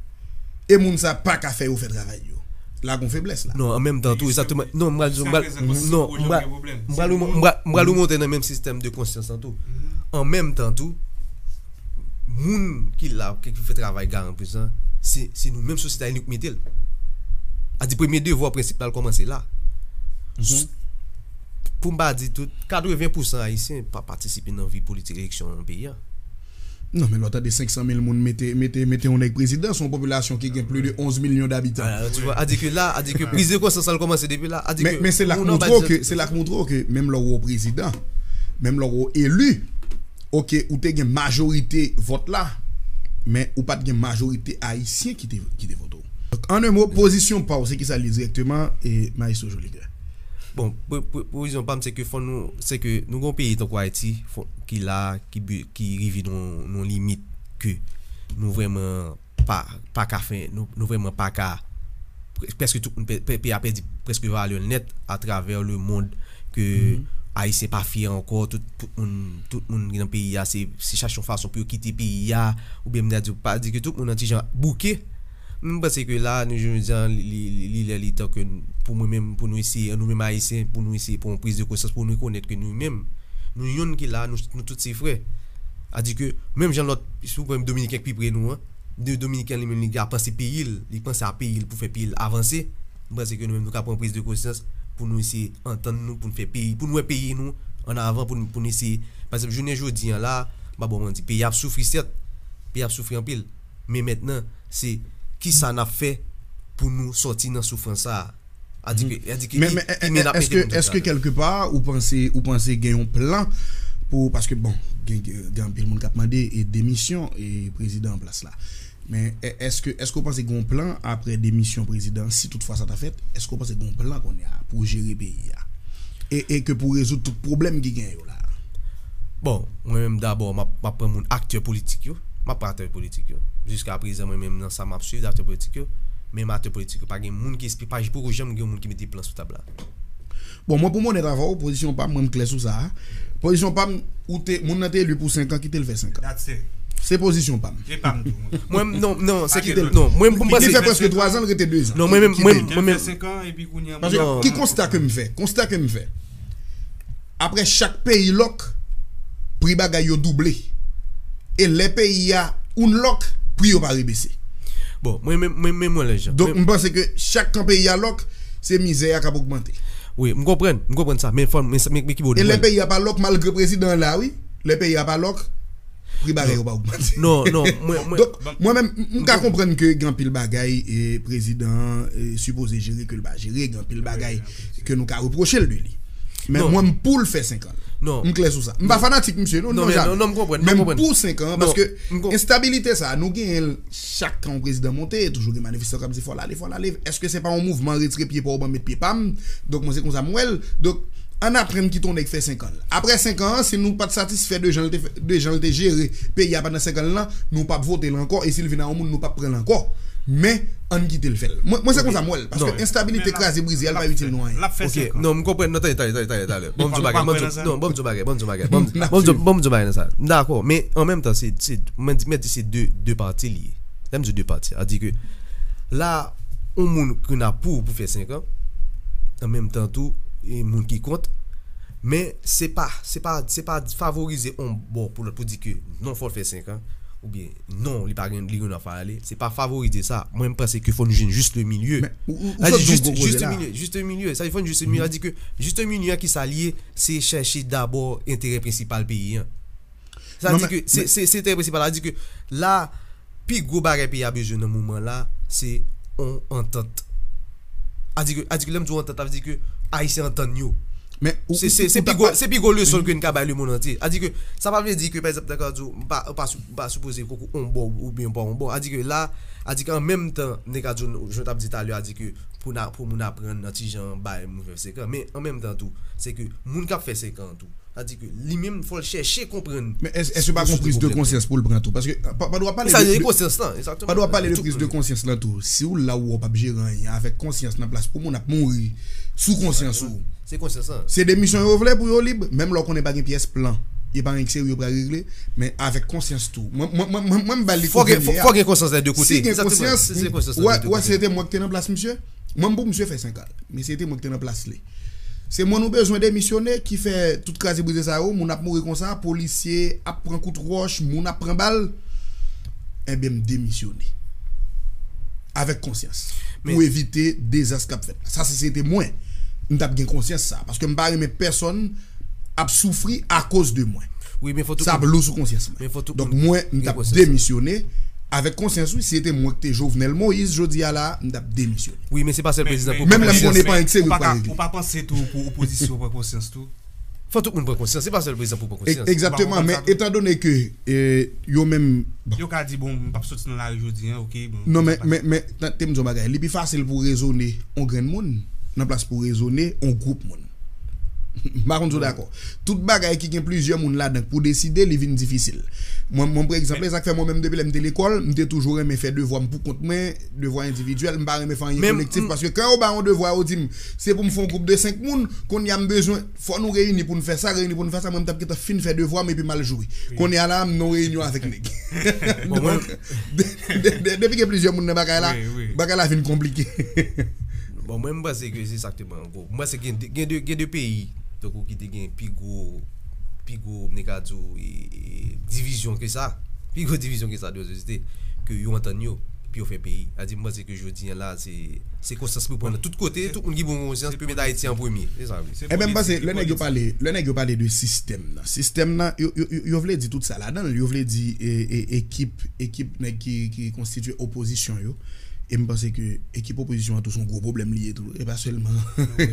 e moun sa pa ka fè yo fè travay yo, la gon feblès la. Non, an menm tan tou, egzakteman. Non, m pral, m pral, non, m pral, m pral, m pral remonte nan menm sistèm de konsyans lan tou. An menm tan tou, moun ki la, ki fè travay garan prizon, se, se nou menm sosyete a nou k mete l. A di premye devwa prensipal kòmanse la. Pou m pa di tout, katreven pousan Ayisyen pa patisipe nan vi politik eleksyon nan peyi a. Non, men lè w tande senk san mil moun mete, mete, mete yon nèg prezidan, se yon popilasyon ki gen plis de onz milyon dabitan. A, tu vois, a di ke la, a di ke priz de konsyans la kòmanse depi la. A di Men, ke men se la k moun nan montre w ke, se la k montre w ke menm lè w wè w prezidan, menm lè w wè w eli, oke, ou te gen majorite vòt la, men ou pa t gen majorite Ayisyen ki te, ki te vote w. Donk, an en mo, pozisyon pa w, se ki sa l ye dirèkteman, e Maestro Jolicoeur? Bon, po-, po-, pozisyon pa m, se ke fò nou, se ke nou gon peyi tankou Ayiti, fò, ki la, ki bi-, ki rive nan, nan limit ke nou vrèman pa, pa ka fè, nou, nou vrèman pa ka, prè-, prèske tout moun pè-, pè-, peyi a pèdi prèske valè l nèt atravè le mond ke Ayisyen pa fyè ankò, tout, tout moun, tout moun ki nan peyi a, se, se chache yon fason pou yo kite peyi a, oubyen m ta di, pa di ke tout moun nan ti jan bouke. Men m panse ke la, nou jodi a, li, li, li, li lè li tan ke n-, pou mwen menm, pou nou eseye, nou menm Ayisyen, pou nou eseye pran yon priz de konsyans, pou nou rekonèt ke nou menm, nou yonn ki la, nou, nou tout se frè. A di ke, menm jan lòt, si w pran Dominiken k pi pre nou an, de Dominiken li menm li ka panse peyi l, li panse a peyi l pou fè peyi l avanse. M panse ke nou menm nou ka pran priz de konsyans pou nou eseye antann nou, pou nou fè peyi, pou nou wè peyi nou an avan, pou nou, pou nou eseye. Pa egzanp, jounen jodi an la, m pa ba w manti, peyi a ap soufri sèt, peyi a ap soufri anpil. Men mentnan, se kisa n ap fè pou nou sòti nan soufrans sa a? A di ke, a di ke Men, ki, men, ki men n ap mete èske, moun sa èske la? Kèlkepa ou panse, ou panse gen yon plan pou, paske bon, gen, gen, gen anpil moun k ap mande e demisyon e prezidan an plas la. Men è-, èske, èske w panse gen yon plan apre demisyon prezidan an, si toutfwa sa ta fèt, èske w panse gen yon plan kounye a pou jere peyi a? E, e ke pou rezoud tout pwoblèm ki gen yo la? Bon, mwen menm dabò, m ap, m ap pran moun aktè politik yo. M ap pran aktè politik yo. Jiska prezan, mwen menm nan sa m ap swiv aktè politik yo. Menm aktè politik yo, pa gen moun ki espli-, pa poko janm gen moun ki mete plan sou tab la. Bon, mwen pou m onèt avè w, pozisyon pa m, mwen m klè sou sa a. Pozisyon pa m, ou te, moun nan te eli pou senk an, kite l fè senk an. That's it. Se pozisyon pa m. E pa m tou, mwen. Mwen, non, non, se ki, non, mwen, pou m Li panse fè prèske twa zan, l rete de zan. Non, mwen menm, Kite mwen, l. Mwen menm. Fè senk an, epi kounye a, Paske Non. ki konsta ke m fè? Konsta ke m fè. Apre chak peyi lòk, pri bagay yo double. E lè peyi a unlock, pri yo pa rebese. Bon, mwen menm, mwen menm, mwen lè jan. Donk, Mwen m panse ke chak kan peyi a lòk, se mizè a k ap ogmante. Wi, m konprann, m konprann sa. Men fò, men, men, men ki bo E lè mwen. peyi a pa lòk, malgre prezidan an la, wi. Lè peyi a pa lòk, pri bagay yo pa ogmante. Non, non, mwen, mwen, Donk, mwen menm, m, m ka konprann ke gen anpil bagay e prezidan an, e, sipoze jere ke l pa jere, gen anpil bagay ke nou ka repwoche l de li. Men Non. mwen, m pou l fè senk an. Non. M klè sou sa. M pa fanatik misye, non, Non, non, men, janmè. non, non, m konprann, Men m m konprann. pou senk an, Non, paske m konprann. enstabilite sa, nou genyen l chak kan yon prezidan monte, toujou gen manifestan k ap di fò l ale, fò l ale. Èske se pa yon mouvman retire pye pa w ban m met pye pa m? Donk, mwen, se konsa m wè l. Donk, ann aprann kite yon nèg fè senk an l. Apre senk an an, si nou pa t satisfè de jan l te fè, de jan l te jere peyi a pandan senk an l lan, nou p ap vote l ankò. E si l vin a yon moun, nou p ap pran l ankò. Men, ann kite l fè l. Mwen, mwen se Ok. konsa m wè l. Paske Non. enstabilite Men l ap, kraze brize a, l l pa ap itil fè, nou anyen. l ap fè Ok, senk an. non, m konprann. Non, tande, tande, tande, tande. Bon, m di yon bagay, bon, m di, non, bon, m di yon bagay, bon, m di yon bagay, bon, m di, bon, m di, bon, m di yon bagay nan sa. M dakò, men an menm tan, se, se, mwen di, mwen di se de, de pati li ye. Lè m di de pati, a di ke la, yon moun ki nan pou, pou fè senk an, an menm tan tou, e moun ki kont, men se pa, se pa, se pa favorize yon bò pou lòt pou di ke non, fò l fè senk an, oubyen non, li pa gen, li gen dwa fè ale. Se pa favorize sa. Mwen, m panse ke fò nou jwenn juste milieu. Men, ou, ou, ou Sa di sot di yon juste, gwo koze juste la. milieu, juste milieu. Sa di fò nou juste milieu. Mhm. Sa di ke juste milieu a ki sa l ye, se chèche dabò enterè prensipal peyi an. Sa Non, di men, ke se, men se, se enterè prensipal la. Di ke la, pi gwo bagay peyi a bezwen nan moman la, se yon antant. A di ke, a di ke lè m di yon antant, sa vle di ke Ayisyen antann yo. Men ou, se, se, se pi gwo, se pi gwo leson ke n ka bay lemonn antye. A di ke, sa pa vle di ke, pa egzanp, nèg ka di w, m pa, m pa, sou- m pa sipoze koko on bò oubyen pa on bò. A di ke la, a di ke an menm tan, nèg ka di w, jan w t ap di talè, a di ke pou, na, pou moun aprann nan ti jan bay moun fè sekan. Men an menm tan tou, se ke moun k ap fè sekan an tou, a di ke li menm, fò l chèche konprann. Men èske pa gon priz de konsyans pou l pran tou? Paske pa, pa dwa pale de, de konsyans lan, egzakteman. Pa dwa pale de priz de konsyans lan tou. Si w la ou w p ap jere anyen avèk konsyans nan plas pou moun ap mouri sou konsyans ou. Se konsyans lan. Se demisyon yo vle pou yo lib, menm lè w konnen pa gen pyès plan. E pa anyen k serye yo pral regle, men avèk konsyans tou. Mwen, mwen, mwen, mwen, mwen m ba li kou premye a. Fò gen konsyans lè de kote. Si gen konsyans, wè, wè, se te mwen ki te nan plas misye. Mwen, m pou misye fè senk an. Men se te mwen ki te nan plas li. Se mwen nou bezwen demisyone ki fè tout kraze brize sa yo, moun ap mouri konsa, polisye ap pran kout wòch, moun ap pran bal. Enben, m demisyone. Avèk konsyans. Pou evite dezas k ap fèt la. Sa, si se te mwen, m t ap gen konsyans sa. Paske m pa renmen pèsonn ap soufri akoz de mwen. Wi, men fò tout moun. Sa ap lou sou konsyans mwen. Men fò tout moun gen konsyans sa. Donk, mwen, m t ap demisyone avèk konsyans, wi. Si se te mwen ki te Jovenel Moïse, jodi a la, m t ap demisyone. Wi, men se pa sèl prezidan pou pran konsyans. Menm lè m konnen pa anyen k serye k pral regle. Ou pa panse tou pou opozisyon pran konsyans tou? Fò tout moun pran konsyans. Se pa sèl prezidan pou pran konsyans. Egzakteman, men etan done ke, e, yo menm, bon. Yo ka di, bon, m p ap soti nan lari jodi a, oke, bon. Non, men, men, men, tande m di w yon bagay. Li pi fasil pou rezone yon grenn moun nan plas pou rezone yon gwoup moun. M pa konn si w dakò. Tout bagay ki gen plizyè moun ladan k pou deside, li vin difisil. Mwen, mwen, pa egzanp, e sa k fè mwen menm depi lè m te lekòl, m te toujou renmen fè devwa m pou kont mwen, devwa endividyèl, m pa renmen fè anyen kolektif, paske kan yo ba yon devwa, yo di m, se pou m fè yon gwoup de senk moun, kounye a m bezwen, fò nou reyini pou n fè sa, reyini pou n fè sa, mwen m t ap gentan fin fè devwa m epi m al jwe. Kounye a la, m nan reyinyon avèk nèg. Donk, de- de- de- depi gen plizyè moun nan bagay la, bagay la vin konplike. Bon, mwen, m panse ke se sa k te pran gwo. M panse gen de, gen de, gen de peyi, tankou ki te gen pi gwo, pi gwo, m te ka di w, e, e, divizyon ke sa. Pi gwo divizyon ke sa de sosyete, ke yo antann yo, pou yo fè peyi. Sa di, m panse ke jodi a la, se, se konsyans pou pran nan tout kote, tout moun ki pran konsyans, pou met Ayiti an premye. Se sa, wi. Ebyen, m panse, lè nèg yo pale, lè nèg yo pale de sistèm nan, sistèm nan, yo, yo, yo, yo vle di tout sa ladan l, yo vle di, e, e, ekip, ekip nèg ki, ki konstitye opozisyon yo. E m panse ke ekip opozisyon an tou se yon gwo pwoblèm li ye tou. E pa sèlman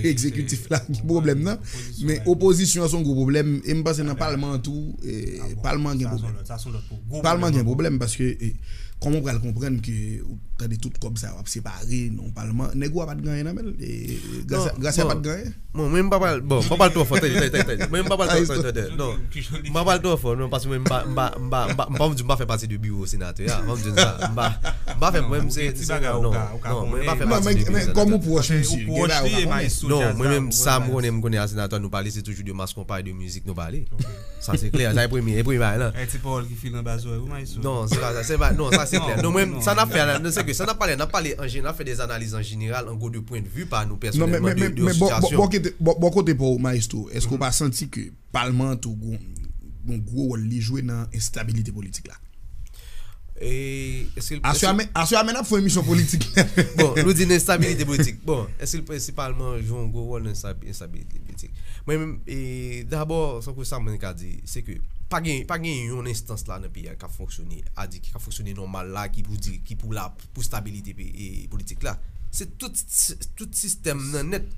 egzekitif la ki pwoblèm nan, men opozisyon an se yon gwo pwoblèm. E m panse nan palman an tou, e, palman an gen pwoblèm. Palman an gen pwoblèm paske, e, kòman w pral konprann ke ou tande tout kòb sa yo ap separe nan palman, nèg ou a pa t gen anyen nan men l, e, Gracia, Gracia pa t gen anyen. Bon, mwen, m pa pral, bon, m pa pral twò fò, tande, tande, tande, tande. Mwen, m pa pral twò fò, tande, tande. Non. M pa pral twò fò, non, paske mwen, m pa, m pa, m pa, m pa, m pa, m di m pa fè pati de biwo senatè a. Ban m di n sa. M pa, m pa fè, mwen, m se, se, non, non, mwen, m pa fè pati de biwo senatè a. Kòm ou pwòch misye, gen bagay ou ka konnen. Non, mwen menm, sa m konnen, m konnen a senatè nou pale, se toujou de mas konpa e de mizik nou pale. Sa se klè, sa e premye, e premye bagay lan. E ti pawòl ki file anba zòrèy ou, maestro. Non, se pa sa, se pa, non, sa se klè. Non, mwen, sa n ap fè a la, non, se ke sa n ap pale, n ap pale an jeneral, n ap fè de analiz an jeneral, an gwo de pwen de vi pa nou pèsonèlman, de, de yon sitiyasyon. Bò kote pa w, maestro, èske w pa santi ke palman an tou gon, gon gwo wòl li jwe nan enstabilite politik la? E, èske l, aswè a, men, aswè a, men n ap fè yon emisyon politik. Bon, nou di nan enstabilite politik. Bon, èske l prensipalman jwe yon gwo wòl nan enstabi-, enstabilite politik? Mwen menm, e, dabò, tankou sa mwen ka di, se ke pa gen, pa gen yon enstans la nan peyi a k ap fonksyone, a di ki ap fonksyone nòmal la, ki pou di, ki pou la pou stabilite pe-, e, politik la. Se tout, tout sistèm nan nèt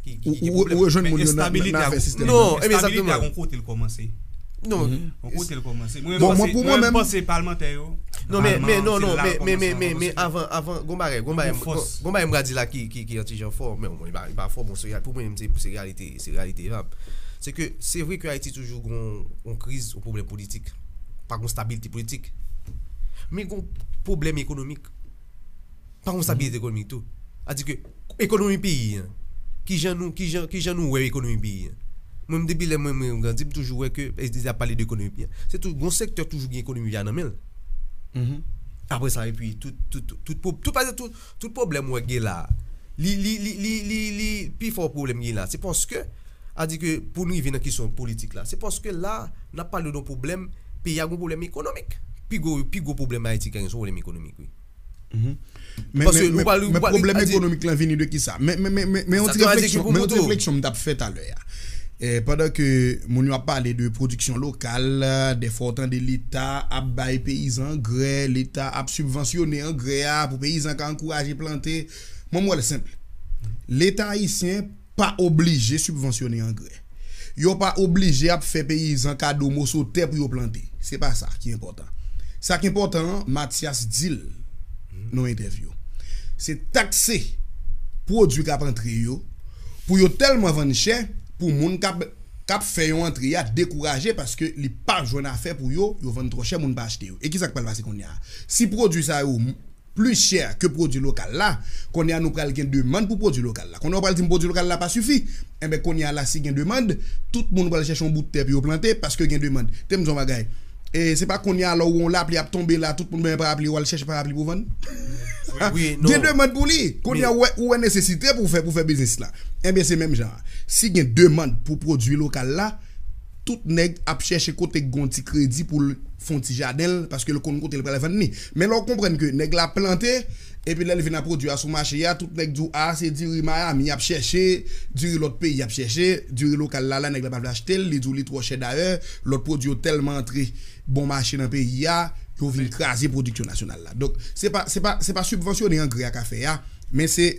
ki, ki, ki gen pwoblèm. Ou, ou, ou rejwenn moun yo nan, nan afè sistèm nan. Non, enstabilite a gon kote l kòmanse. Non. Gon kote l kòmanse. Bon, mwen, pou mwen menm, m panse palmantè yo. Non, men, men, non, non, men, men, men, men, men, avan, avan, gon bagay, gon bagay, gon, gon bagay m pral di la ki, ki, ki yon ti jan fò, men bon, li pa, li pa fò, bon, se, pou mwen, se, se reyalite, se reyalite, e, se ke, se vre ke Ayiti toujou gon, gon kriz, yon pwoblèm politik. Pa gon stabilite politik. Men gon pwoblèm ekonomik. Pa gon stabilite ekonomik tou. Sa di ke ekonomi peyi an, kijan nou, kijan, kijan nou wè ekonomi peyi an? Mwen, depi lè mwen, mwen grandi, m toujou wè ke, e, y ap pale de ekonomi peyi an. Se tou, gon sektè toujou gen ekonomi peyi a nan men l. Apre sa, epi tout, tout, tout, tout, tout, tout, tout pwoblèm ou wè gen la, li, li, li, li, li, li, pi fò pwoblèm gen la. Se paske, sa di ke pou n rive nan kesyon politik la, se paske la, n ap pale de yon pwoblèm, peyi a gon pwoblèm ekonomik. Pi gwo, pi gwo pwoblèm Ayiti genyen, se yon pwoblèm ekonomik, wi. Men, men, men, men pwoblèm ekonomik lan vini de kisa? Men, men, men, men, men yon ti refleksyon, men yon ti refleksyon m t ap fè talè a. E, pandan ke moun yo ap pale de pwodiksyon lokal, dèfwa w tande Leta ap bay peyizan angrè, Leta ap sibvansyone angrè a pou peyizan ka ankouraje plante. Mwen, m wè l senp. Leta ayisyen pa oblije sibvansyone angrè. Yo pa oblije ap fè peyizan kado moso tè pou yo plante. Se pa sa ki enpòtan. Sa ki enpòtan an, Mathias di l nan yon entèvyou, se takse pwodui k ap antre yo, pou yo tèlman vann chè, pou moun k ap, k ap fè yo antre a dekouraje, paske li pa jwenn afè pou yo, yo vann twò chè, moun pa achte yo. E kisa k pral pase kounye a? Si pwodui sa yo plis chè ke pwodui lokal la, kounye a nou pral gen demann pou pwodui lokal la. Kounye a w pral di m pwodui lokal la pa sifi. Enben, kounye a la, si gen demann, tout moun pral chèche yon bout tè pou yo plante, paske gen demann. Te m di yon bagay. E se pa kounye a la ou wè yon lapli ap tonbe la, tout moun benyen parapli, ou al chèche parapli pou vann. Gen demann pou li. Kounye a ou wè, ou wè nesesite pou fè, pou fè biznis la. Enben, se menm jan an. Si gen demann pou pwodui lokal la, tout nèg ap chèche kote k gen yon ti kredi pou l fè yon ti jaden l, paske l konn kote l pral vann li. Men lè w konprann ke nèg la plante, epi lè l vin a pwodui a sou mache a, tout nèg di w, a, se diri Miami y ap chèche, diri lòt peyi y ap chèche, diri lokal la, la nèg la pa vle achte l, li di w li twò chè dayè, lòt pwodui yo tèlman antre bon mache nan peyi a, yo vin kraze pwodiksyon nasyonal la. Donk, se pa, se pa, se pa sibvansyone angrè a k afè a, men se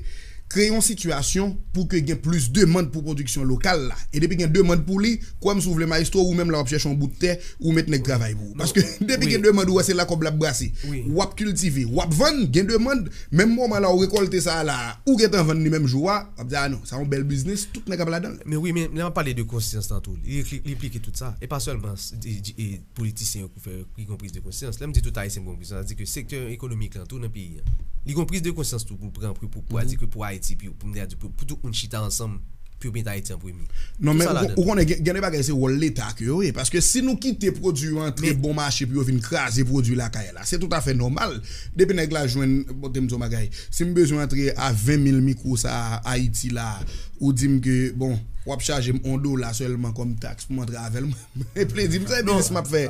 kreye yon sitiyasyon pou ke gen plis demann pou pwodiksyon lokal la. E depi gen demann pou li, kwè m si w vle mayestwo, ou menm la w ap chèche yon bout tè, ou met nèg travay pou ou. Paske depi gen demann, ou wè se la kòb la ap brase. W ap kiltive, w ap vann, gen demann, menm moman la ou rekòlte sa a la, ou gentan vann li menm jou a, w ap di, a non, sa yon bèl biznis, tout nèg ap ladan l. Men wi, men lè m ap pale de konsyans lan tou, li, li, li enplike tout sa. E pa sèlman s-, di, di, e politisyen yo ki fè, ki gon priz de konsyans. Lè m di tout Ayisyen gon priz, sa di ke sektè ekonomik lan tou nan peyi a, li gon priz de konsyans tou pou l pran, pou, pou, pou di ke pou Ayiti, pou, pou, pou, pou tout moun chita ansanm, pou yo met Ayiti an premye. Non, men ou, ou konnen, gen, gen de bagay se wòl Leta ke yo ye. Paske si nou kite pwodui yo antre bon mache pou yo vin kraze pwodui lakay la, se toutafè nòmal. Depi nèg la jwenn, bon, te m di yon bagay, si m bezwen antre a ven mil mikwo sa a Ayiti la, ou di m ke, bon, w ap chaje m yon dola sèlman kòm taks pou m antre avè l, mwen, plezi m, se biznis m ap fè.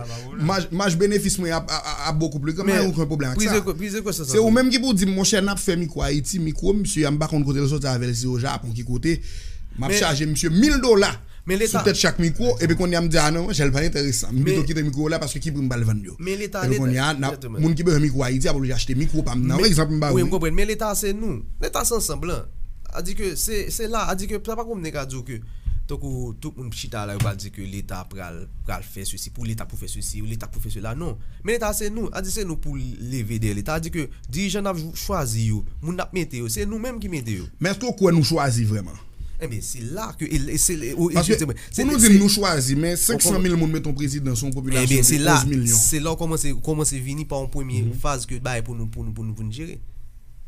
Maj, maj benefis mwen ap, ap, ap, ap bokou pli gran, mwen okenn pwoblèm ak sa. Se ou menm ki pou di m, monchè, n ap fè mikwo Ayiti, mikwo, misye a, m pa konn kote l soti avè l, si o Japon ki kote. M ap chaje misye mil dola sou tèt chak mikwo, epi kounye a m di, a non, monchè, l pa enteresan. M pito kite mikwo la, paske ki pri m pral vann yo? Epi kounye a, moun ki bezwen mikwo Ayiti ap oblije achte mikwo pa m nan. Egzanp m ba ou. Wi, m konprann, men Leta se nou. Leta se ansanm lan. A di ke se, se la, a di ke sa pa konn nèg a di w ke tankou tout moun chita la, yo pral di ke Leta pral, pral fè sesi, pou Leta pou fè sesi, Leta pou fè sela. Non. Men Leta se nou. A di se nou pou leve dèyè Leta. A di ke dirijan n ap chwazi yo, moun n ap mete yo, se nou menm ki mete yo. Men èske w kwè nou chwazi vrèman? Ebyen, se la ke, e, e, se, e, o, paske pou nou di nou chwazi, men senk san mil moun met yon prezidan sou yon popilasyon de onz milyon. Se la w kòmanse, kòmanse vini pa yon premye faz ke bay pou nou, pou nou, pou nou, pou nou jere.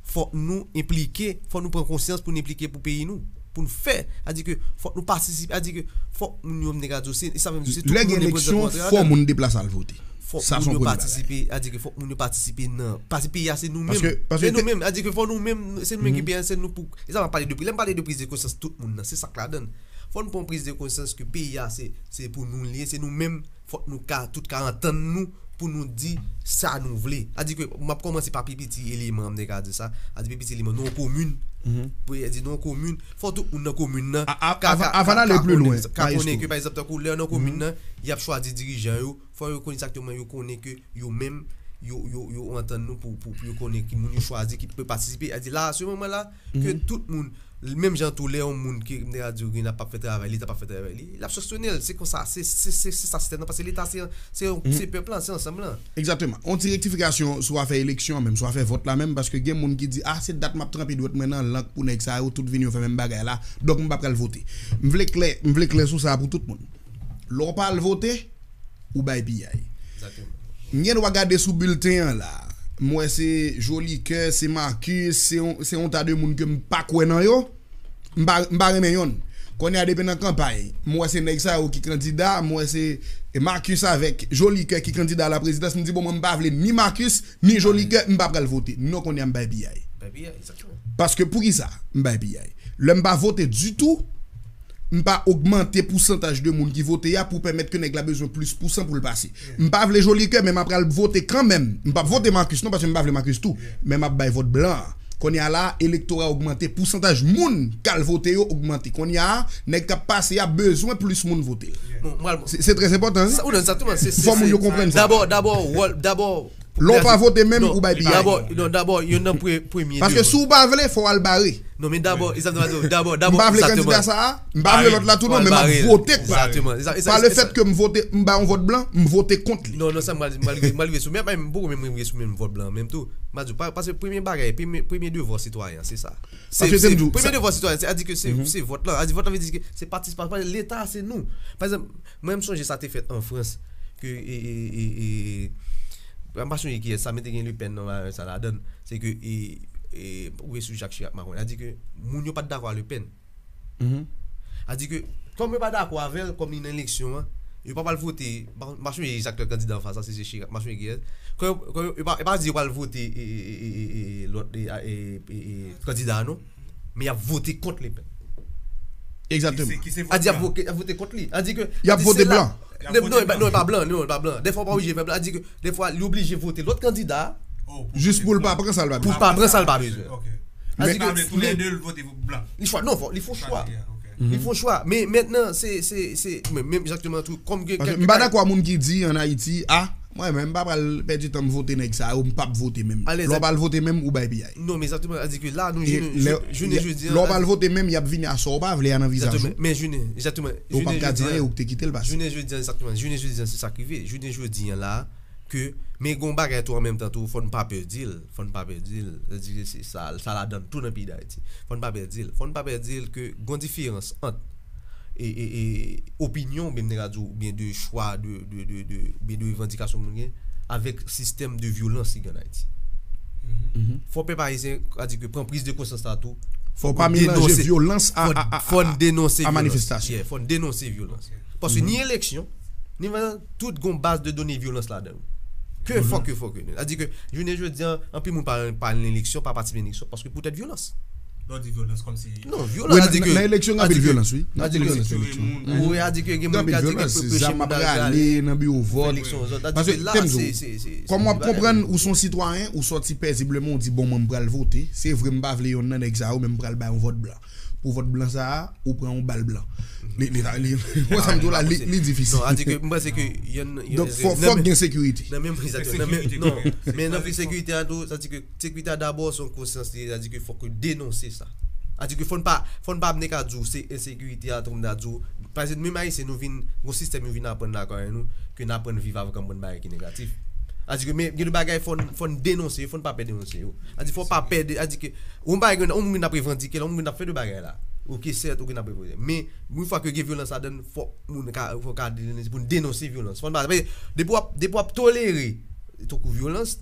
Fòk nou enplike, fòk nou pran konsyans pou nou enplike pou peyi nou. Pou nou fè, a di ke fòk nou patisipe, a di ke fòk moun yo, m te ka di w, se, e sa menm, se tout moun reprezante. Lè gen eleksyon, fò moun deplase al vote. Fòk moun yo patisipe, a di ke fòk moun yo patisipe nan, paske peyi a se nou menm. Se nou menm, a di ke fò nou menm, se nou menm ki peye, se nou pou, e sa m ap pale de pri, lè m pale de priz de konsyans tout moun nan, se sa k ladan l. Fò nou pran priz de konsyans ke peyi a se, se pou nou l ye, se nou menm, fòk nou ka, tout ka antann nou pou nou di sa nou vle. A di ke m ap kòmanse pa pi piti eleman, m te ka di sa, a di pi piti eleman, nan yon komin, pou di nan yon komin, fò tout moun nan komin nan ka, ka, ka, ka konnen, ka konnen ke, pa egzanp, tankou lè nan komin nan, y ap chwazi dirijan yo, fò yo konn egzakteman, yo konnen ke yo menm, yo, yo, yo antann nou pou, pou, pou yo konnen ki moun yo chwazi ki pe patisipe. A di la, a se moman la, ke tout moun, menm jan tou lè yon moun ki, m te ka di w, gen ap fè travay li, t ap fè travay li, l ap sanksyone l. Se konsa, se, se, se, se sa sistèm nan, paske Leta se, se, se pèp lan, se ansanm lan. Egzakteman. Yon ti rektifikasyon sou afè eleksyon an menm, sou afè vòt la menm, paske gen moun ki di, a, se dat m ap tranpe dwèt mwen nan lang pou nèg sa yo, tout vini yo fè menm bagay la, donk m pa pral vote. M vle klè, m vle klè sou sa pou tout moun. Lè w pa al vote, ou bay piyay. M gen dwa gade sou bilten an la. M wè se Jolikè, se Marcus, se yon, se yon ta de moun ke m pa kwè nan yo. M pa, m pa renmen yonn. Kounye a depi nan kanpay, m wè se nèg sa yo ki kandida, m wè se Marcus avèk Jolikè ki kandida a la prezidans, m di bon mwen m pa vle ni Marcus, ni Jolikè, m pa pral vote. Non, kounye a m bay piyay. Paske poukisa m bay piyay? Lè m pa vote ditou, m pa ogmante pousantaj de moun ki vote a pou pèmèt ke nèg la bezwen plis pousan pou l pase. M pa vle Jolikè, men m ap pral vote kanmenm. M p ap vote Marcus non, paske m pa vle Marcus tou. Men m ap bay vòt blan an. Kounye a la, elektora ogmante, pousantaj moun k al vote yo ogmante. Kounye a, nèg k ap pase a bezwen plis moun vote l. Se, se trè enpòtan, wi. Fò moun yo konprann sa. Dabò, dabò, wòl, dabò, Lè w pa vote menm, ou bay piyay. Dabò, non, dabò, youn nan premye. Paske si w pa vle, fò w al bare. Non, men dabò, e sa m te pral di w, dabò, dabò. M pa vle kandida sa a, m pa vle lòt la tou non, men m ap vote kont li. Pa lefèt ke m vote, m bay yon vòt blan, m vote kont li. Non, non, sa m pral, m pral rive sou, men m poko menm rive sou menm vòt blan menm tou. M pral di w, paske premye bagay, premye devwa sitwayen an, se sa. Se premye devwa sitwayen, se a di ke se vòt la, a di vòt la vle di ke se patisipasyon, leta se nou. Pa egzanp, mwen m sonje sa te fèt an Frans, ke e, e, e, e, m pa sonje kiyès, sa mete gen Le Pen nan sa ladann, se ke e, e, ou sou Jacques Chirac Macron, a di ke moun yo pa t dakò a Le Pen. A di ke kòm yo pa dakò avè l, kòm li nan eleksyon an, yo pa pral vote. M pa sonje egzakte kandida anfas la, si se Chirac, m pa sonje kiyès. Kòm yo pa di yo pral vote lòt kandida a non, men y ap vote kont Le Pen. Egzakteman. A di y ap vote kont li. A di ke y ap vote blan. Non, e pa blan, non, e pa blan. Dèfwa ou pa oblije fè blan. A di ke dèfwa li oblije vote lòt kandida a. Jis pou l pa pran sa l pa bezwen. Pou l pa pran sa l pa bezwen. A di ke tou lè de l vote blan. Li chwa, non, li fè yon chwa. Li fè yon chwa. Men mentnan, se, se, se, men, men egzakteman tou, kòm gen kèk. M pa dakò a moun ki di an Ayiti, a, mwen menm, m pa pral pèdi tan m vote nèg sa yo, m p ap vote menm. Lè w pa al vote menm, ou bay piyay. Non, men egzakteman, a di ke la, nou, jounen jodi an. Lè w pa al vote menm, y ap vini a sa w pa vle a nan vizaj ou. Men jounen, egzakteman. Ou p ap ka di anyen, ou te kite l pase. Jounen jodi an, egzakteman. Jounen jodi an, se sa k rive. Jounen jodi an la, ke, men gon bagay tou an menm tan tou, fò n pa pè di l, fò n pa pè di l, sa di ke se sa, sa ladann tou nan peyi Dayiti. Fò n pa pè di l, fò n pa pè di l ke gon diferans ant e, e, e, opinyon, oubyen m te ka di w, oubyen de chwa, de, de, de, de, oubyen de revandikasyon moun gen, avèk sistèm de vyolans ki gen an Ayiti. Fò pèp ayisyen, sa di ke pran priz de konsyans la tou, fò pa melanje vyolans a, a, a, a, a manifestasyon. Fò n denonse vyolans. Paske ni eleksyon, ni tout gon baz de done vyolans ladan l. Ke fò, ke fò, ke. Sa di ke, jounen jodi an, anpil moun pa, pa al nan eleksyon, pa patisipe nan eleksyon, paske poutèt vyolans. Lè w di vyolans, kòmsi. Non, vyolans, sa di ke. Nan eleksyon, gen anpil vyolans, wi. Gen anpil vyolans nan eleksyon. Wi, sa di ke gen moun ki di ke peche moun al rale nan biwo vòt. Paske, te m di w, kòm w ap konprann, ou se yon sitwayen, ou sòti pezibleman, ou di, bon, mwen, m pral vote. Se vre, m pa vle yonn nan nèg sa yo, men m pral bay yon vòt blan. Pou vòt blan sa a, ou pran yon bal blan. Li, li, li, li, mwen, sa m di w la, li, li difisil. Non, sa di ke, m panse ke yonn, yonn. Donk, fò, fòk gen sekirite. Nan menm, non, men nan sekirite a tou, sa di ke sekirite a dabò, se yon konsyans li ye, sa di ke fòk ou denonse sa. Sa di ke fò n pa, fò n pa vin ka di w se ensekirite a, tankou m ta di w. Paske menm Ayisyen, nou vin, gon sistèm yo vin aprann lakay nou, ke n aprann viv avèk yon bann bagay ki negatif. Sa di ke, men, gen de bagay, fò n, fò n denonse yo, fò n pa pè denonse yo. Sa di, fò pa pè de, sa di ke, yon bagay, yon moun vin ap revandike, yon moun vin ap fè de bagay la. Oke, sèt, oke, n ap revandike. Men, yon fwa ke gen vyolans ladan l, fò moun ka, fò ka denonse, pou n denonse vyolans. Fò n pa, depi w ap, depi w ap tolere, tankou vyolans,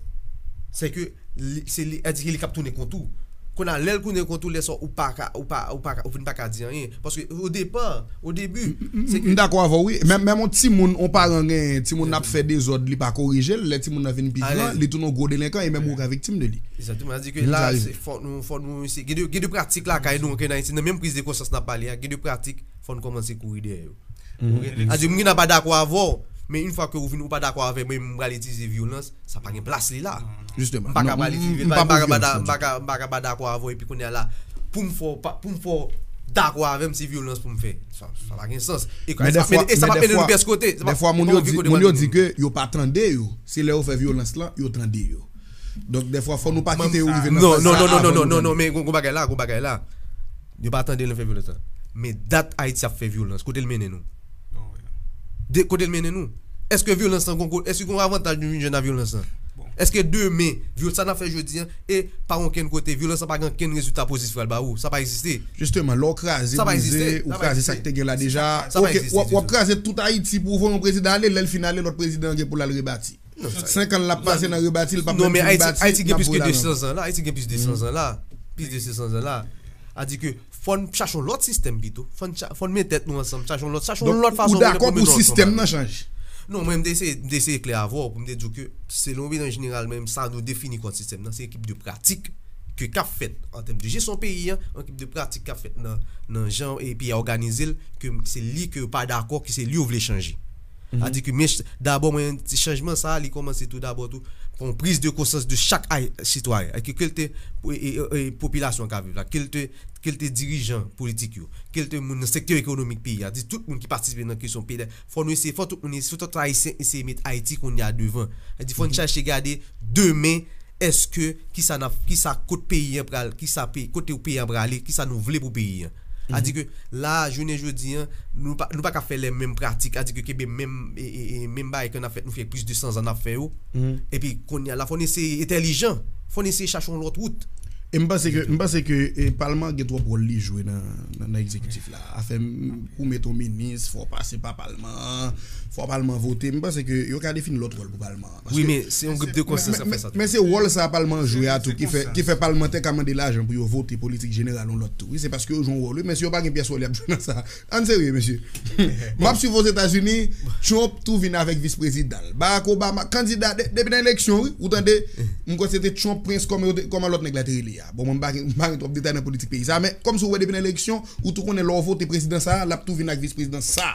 se ke li, se li, sa di ke li k ap tounen kont ou. Kounye a, lè l tounen kont ou, lè sa ou pa ka, ou pa, ou pa ka, ou vin pa ka di anyen. Paske, o depa, o debi, se ke. M dakò avè w, wi. Menm, menm yon timoun, yon paran gen, timoun nan ap fè dezòd, li pa korije l, lè timoun nan vin pi gran, li tounen yon gwo delenkan, e menm ou ka viktim de li. Egzakteman. Sa di ke la, se, fò nou, fò nou, se, gen de, gen de pratik lakay nou, ann Ayiti, nan menm priz de konsyans n ap pale a, gen de pratik, fò n kòmanse kouri dèyè yo. Sa di, moun nan pa dakò avè w, men yon fwa ke ou vin, ou pa dakò avè mwen, m pral itilize vyolans, sa pa gen plas li la. Jisteman. M pa ka pral itilize, m pa ka, m pa ka pa dakò avè w, epi kounye a la, pou m fè w pa, pou m fè w dakò avè m, se vyolans pou m fè. Sa, sa pa gen sans. E sa p ap mennen nou pyès kote. Dèfwa, moun yo di, moun yo di ke yo pa tande yo. Se lè yo fè vyolans lan, yo tande yo. Donk, dèfwa, fò nou pa kite yo rive nan faz sa a avan nou tande. Non, non, non, non, non, non, men gon, gon bagay la, gon bagay la. Yo pa tande l nan fè vyolans lan. Men dat Ayiti ap fè vyolans. Kote l mennen nou? De, kote l mennen nou? Èske vyolans lan gon, èske gon avantaj nou vin jwenn nan vyolans lan? Èske demen, vyol-, sa n ap fè jodi an, e pa okenn kote, vyolans lan pa gen okenn rezilta pozitif pral ba ou? Sa pa egziste. Jisteman, lè w kraze, brize, ou kraze sa k te gen la deja. Oke, w ap, w ap kraze tout Ayiti pou w voye yon prezidan ale, lè l fin ale, lòt prezidan an gen pou l al rebati. Senk an l ap pase nan rebati, l p ap menm fin bati, l ap voye l avan. Ayiti gen plis de san zan la, Ayiti gen plis de san zan la. Plis de san zan la. Sa di ke fò n chache yon lòt sistèm pito. Fò n cha-, fò n met tèt nou ansanm, chache yon lòt, chache yon lòt fason pou nou mete nou ansanm. Donk, ou dakò pou sistèm nan chanje? Non, mwen, m te eseye, m te eseye klè avè w pou m te di w ke, selon opinyon jeneral, menm sa nou defini kòm sistèm nan, se ekip de pratik ke k ap fèt an tèm de jesyon peyi an, ekip de pratik k ap fèt nan, nan jan e peyi a òganize l, ke se li ke yo pa dakò, ke se li yo vle chanje. Sa di ke men dabò mwen di chanjman sa a li kòmanse tou dabò tou pa yon priz de konsyans de chak sitwayen ke l te popilasyon an ka viv la ke l te ke l te dirijan politik yo ke l te moun nan sektè ekonomik peyi a di tout moun ki patisipe nan kesyon peyi fò nou eseye fò tout moun eseye fò tout ayisyen eseye met ayiti kounye a devan sa di fò n chache gade demen èske kisa n ap kisa kot peyi an pral kisa peyi kote peyi an prale kisa nou vle pou peyi an sa di ke la jounen jodi an nou pa nou pa ka fè lè menm pratik sa di ke kenbe menm menm bagay ke n ap fè nou fè plis de san zan n ap fè yo epi kounye a la fò n eseye entèlijan fò n eseye chache yon lòt wout e m panse ke m panse ke palman an gen twòp wòl li jwe nan nan egzekitif la afè pou met yon minis fò pase pa palman an fò palman vote m panse ke yo ka defini lòt wòl pou palman an wi men se yon grip de konsyans k ap fè sa men se wòl sa palman an jwe a tou ki fè ki fè palmantè ka mande lajan pou yo vote politik jeneral yon lòt tou wi se paske yo jwe yon wòl wi men si yo pa gen pyès wòl y ap jwe nan sa ann serye mesye m ap swiv Ozetazini Trump tou vin avèk vis prezidan l Barack Obama kandida depi nan eleksyon wi ou tande m kwè se te Trump Prince kòman lòt nèg la te rele a bon mwen m pa gen twòp detay nan politik peyi sa men kòmsi ou wè depi nan eleksyon ou tou konnen lè w vote prezidan sa l ap tou vin ak vis prezidan sa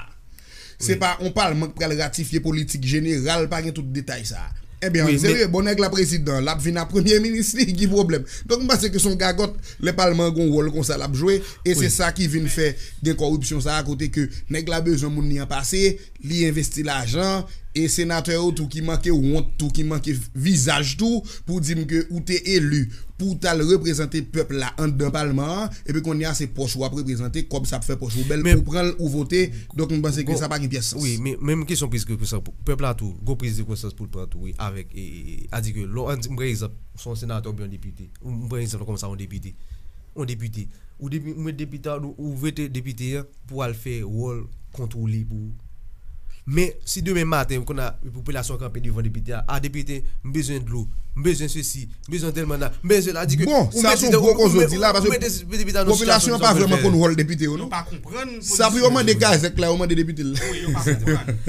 se pa yon palman k pral ratifye politik jeneral pa gen tout detay sa ebyen an serye bon nèg la prezidan l ap vin a premye minis li ki pwoblèm donk m panse ke se yon gagòt lè palman an gen yon wòl konsa l ap jwe e se sa ki vin fè gen kòripsyon sa a kote ke nèg la bezwen moun li an pase li envesti lajan e senatè yo tou ki manke wont tou ki manke vizaj tou pou di m ke ou te eli pou w t al reprezante pèp la anndan palman an epi kounye a se pòch ou ap reprezante kòb sa ap fè pòch ou bèl ou pran l ou vote donk m panse ke sa pa gen pyès sans. Wi men menm kesyon priz de konsyans pou pèp la tou gon priz de konsyans pou l pran tou wi avèk e e e a di ke lè w ann di m pran egzanp se yon senatè oubyen yon depite m pran egzanp kòm sa yon depite yon depite ou depi ou met depite a ou vete depite an pou al fè wòl kontwole pou ou. Men si demen maten konn a popilasyon an kanpe devan depite a, a depite, m bezwen dlo, m bezwen sesi, m bezwen tèl manna, m bezwen la di ke Bon, ou sa se yon mete gwo koze w di la, paske depite a nan popilasyon an pa vrèman konn wòl depite yo non. Sa pou yo mande kazèk la, yo mande depite l.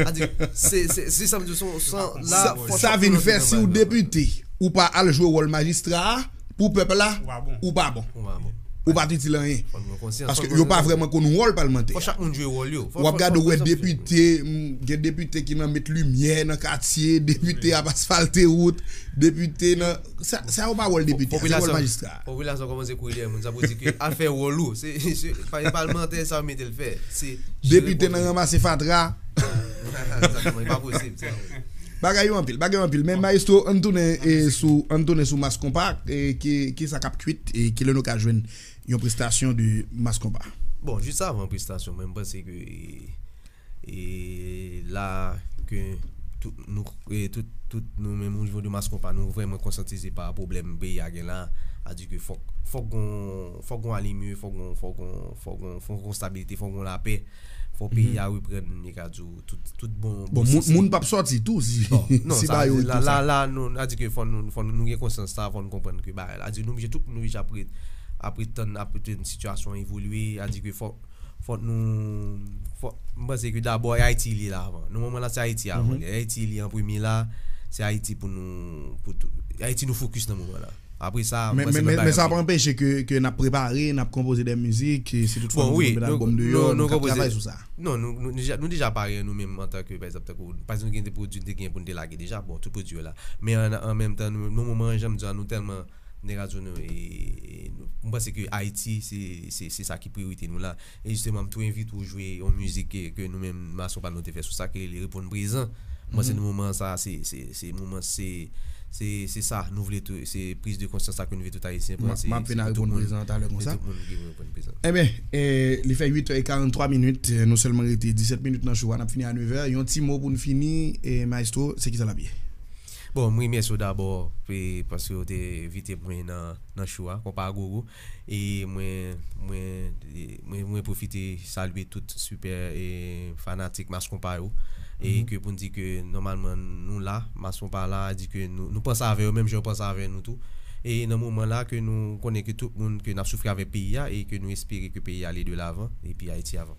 Sa di se se sa m di w se yon san la Sa vin fè si w depite, ou pa al jwe wòl majistra a, pou pèp la, ou pa bon. Ou pa bon. Ou pa t itil anyen. Paske yo pa vrèman konn wòl palmantè. Fò chak moun jwe wòl yo. W ap gade w wè depite, gen depite ki nan met limyè nan katye, depite ap asfalte wout, depite nan. Sa yo pa wòl depite, se wòl majistra. Popilasyon kòmanse kouri dèyè moun, sa pou di ke al fè wòl ou. Se palmantè sa yo mete l fè. Depite nan ranmase fatra. Bagay yo anpil, bagay yo anpil. Men maestro, ann tounen e sou ann tounen sou Mass Konpa, e ki ki sa k ap kwit e kilè nou ka jwenn yon prestasyon de Mass Konpa? Bon, jis avan prestasyon, mwen m panse ke e, e la ke tout nou e, tout tout nou menm o nivo de Mass Konpa nou vrèman konsyantize pa pwoblèm peyi a gen la, a di ke fòk fòk gon fòk gon alimye, fòk gon fòk gon fòk gon fòk gon stabilite, fòk gon lapè. Fò peyi a reprann, li ka di w tout tout bon bon Bon, moun, sisi. Moun p ap sòti tou si, Bon, non, si sa ba yo vle di la, tout la, sa. La, nou, a di ke fò nou, fò nou, nou gen konsyans sa, fò nou konprann ke bagay la. A di nou oblije, tout moun oblije ap ret, ap ret tann, ap ret tann sitiyasyon an evolye, a di ke fò, fò nou, fò, m panse ke dabò e Ayiti li ye la avan. Nan moman la se Ayiti avan, Mhm. li ye. Ayiti li an premye la, se Ayiti pou nou, pou tou, Ayiti nou fokis nan moman la. Apre sa, Men, mwen se men, lòt men, men bagay sa ap anpeche ke, ke n ap prepare, n ap konpoze de mizik, e si tout fwa Bon, nou wi, vin met nou, albòm deyò, nou, nou nou ka konpoze. Travay sou sa. Non, nou, nou, nou deja, nou deja pare nou menm antanke, pa egzanp, tankou, pa egzanp, nou gen de pwodui, nou te gen pou nou te lage deja, bon, tout pwodui yo la. Men an, an menm tan, nou, nan moman an, jan m di a, nou tèlman, nèg a di nou, e, e, nou, m panse ke Ayiti, se, se, se sa ki priyorite nou la. E jisteman, m tou envite w jwe yon mizik ke, ke nou menm, Mass Konpa nou te fè sou sa, ke li reponn prezan. Mwen se nan moman sa, se, se, se moman, se, se, se sa, nou vle tou, se priz de konsyans sa ke nou vle tout Ayisyen pran. M ap vin a reponn prezan talè konsa. Tout moun ki reponn prezan. Ebyen, e, li fè uit è e karanntwa minit, e, nou sèlman rete disèt minit nan show a, n ap fini a nevè. Yon ti mo pou n fini, e, Maestro, se kisa l ap ye? Bon, m remèsye w dabò, e, paske w te envite mwen nan, nan show a, Konpa Gogo. E mwen, mwen, e mwen, mwen pwofite salye tout sipè e fanatik Mass Konpa yo. E ke pou n di ke nòmalman nou la, Mass Konpa la, di ke nou, nou panse avè yo, menm jan yo panse avè nou tou. E nan moman la ke nou konnen ke tout moun ke n ap soufri avèk peyi a e ke nou espere ke peyi a ale de lavan epi Ayiti avan.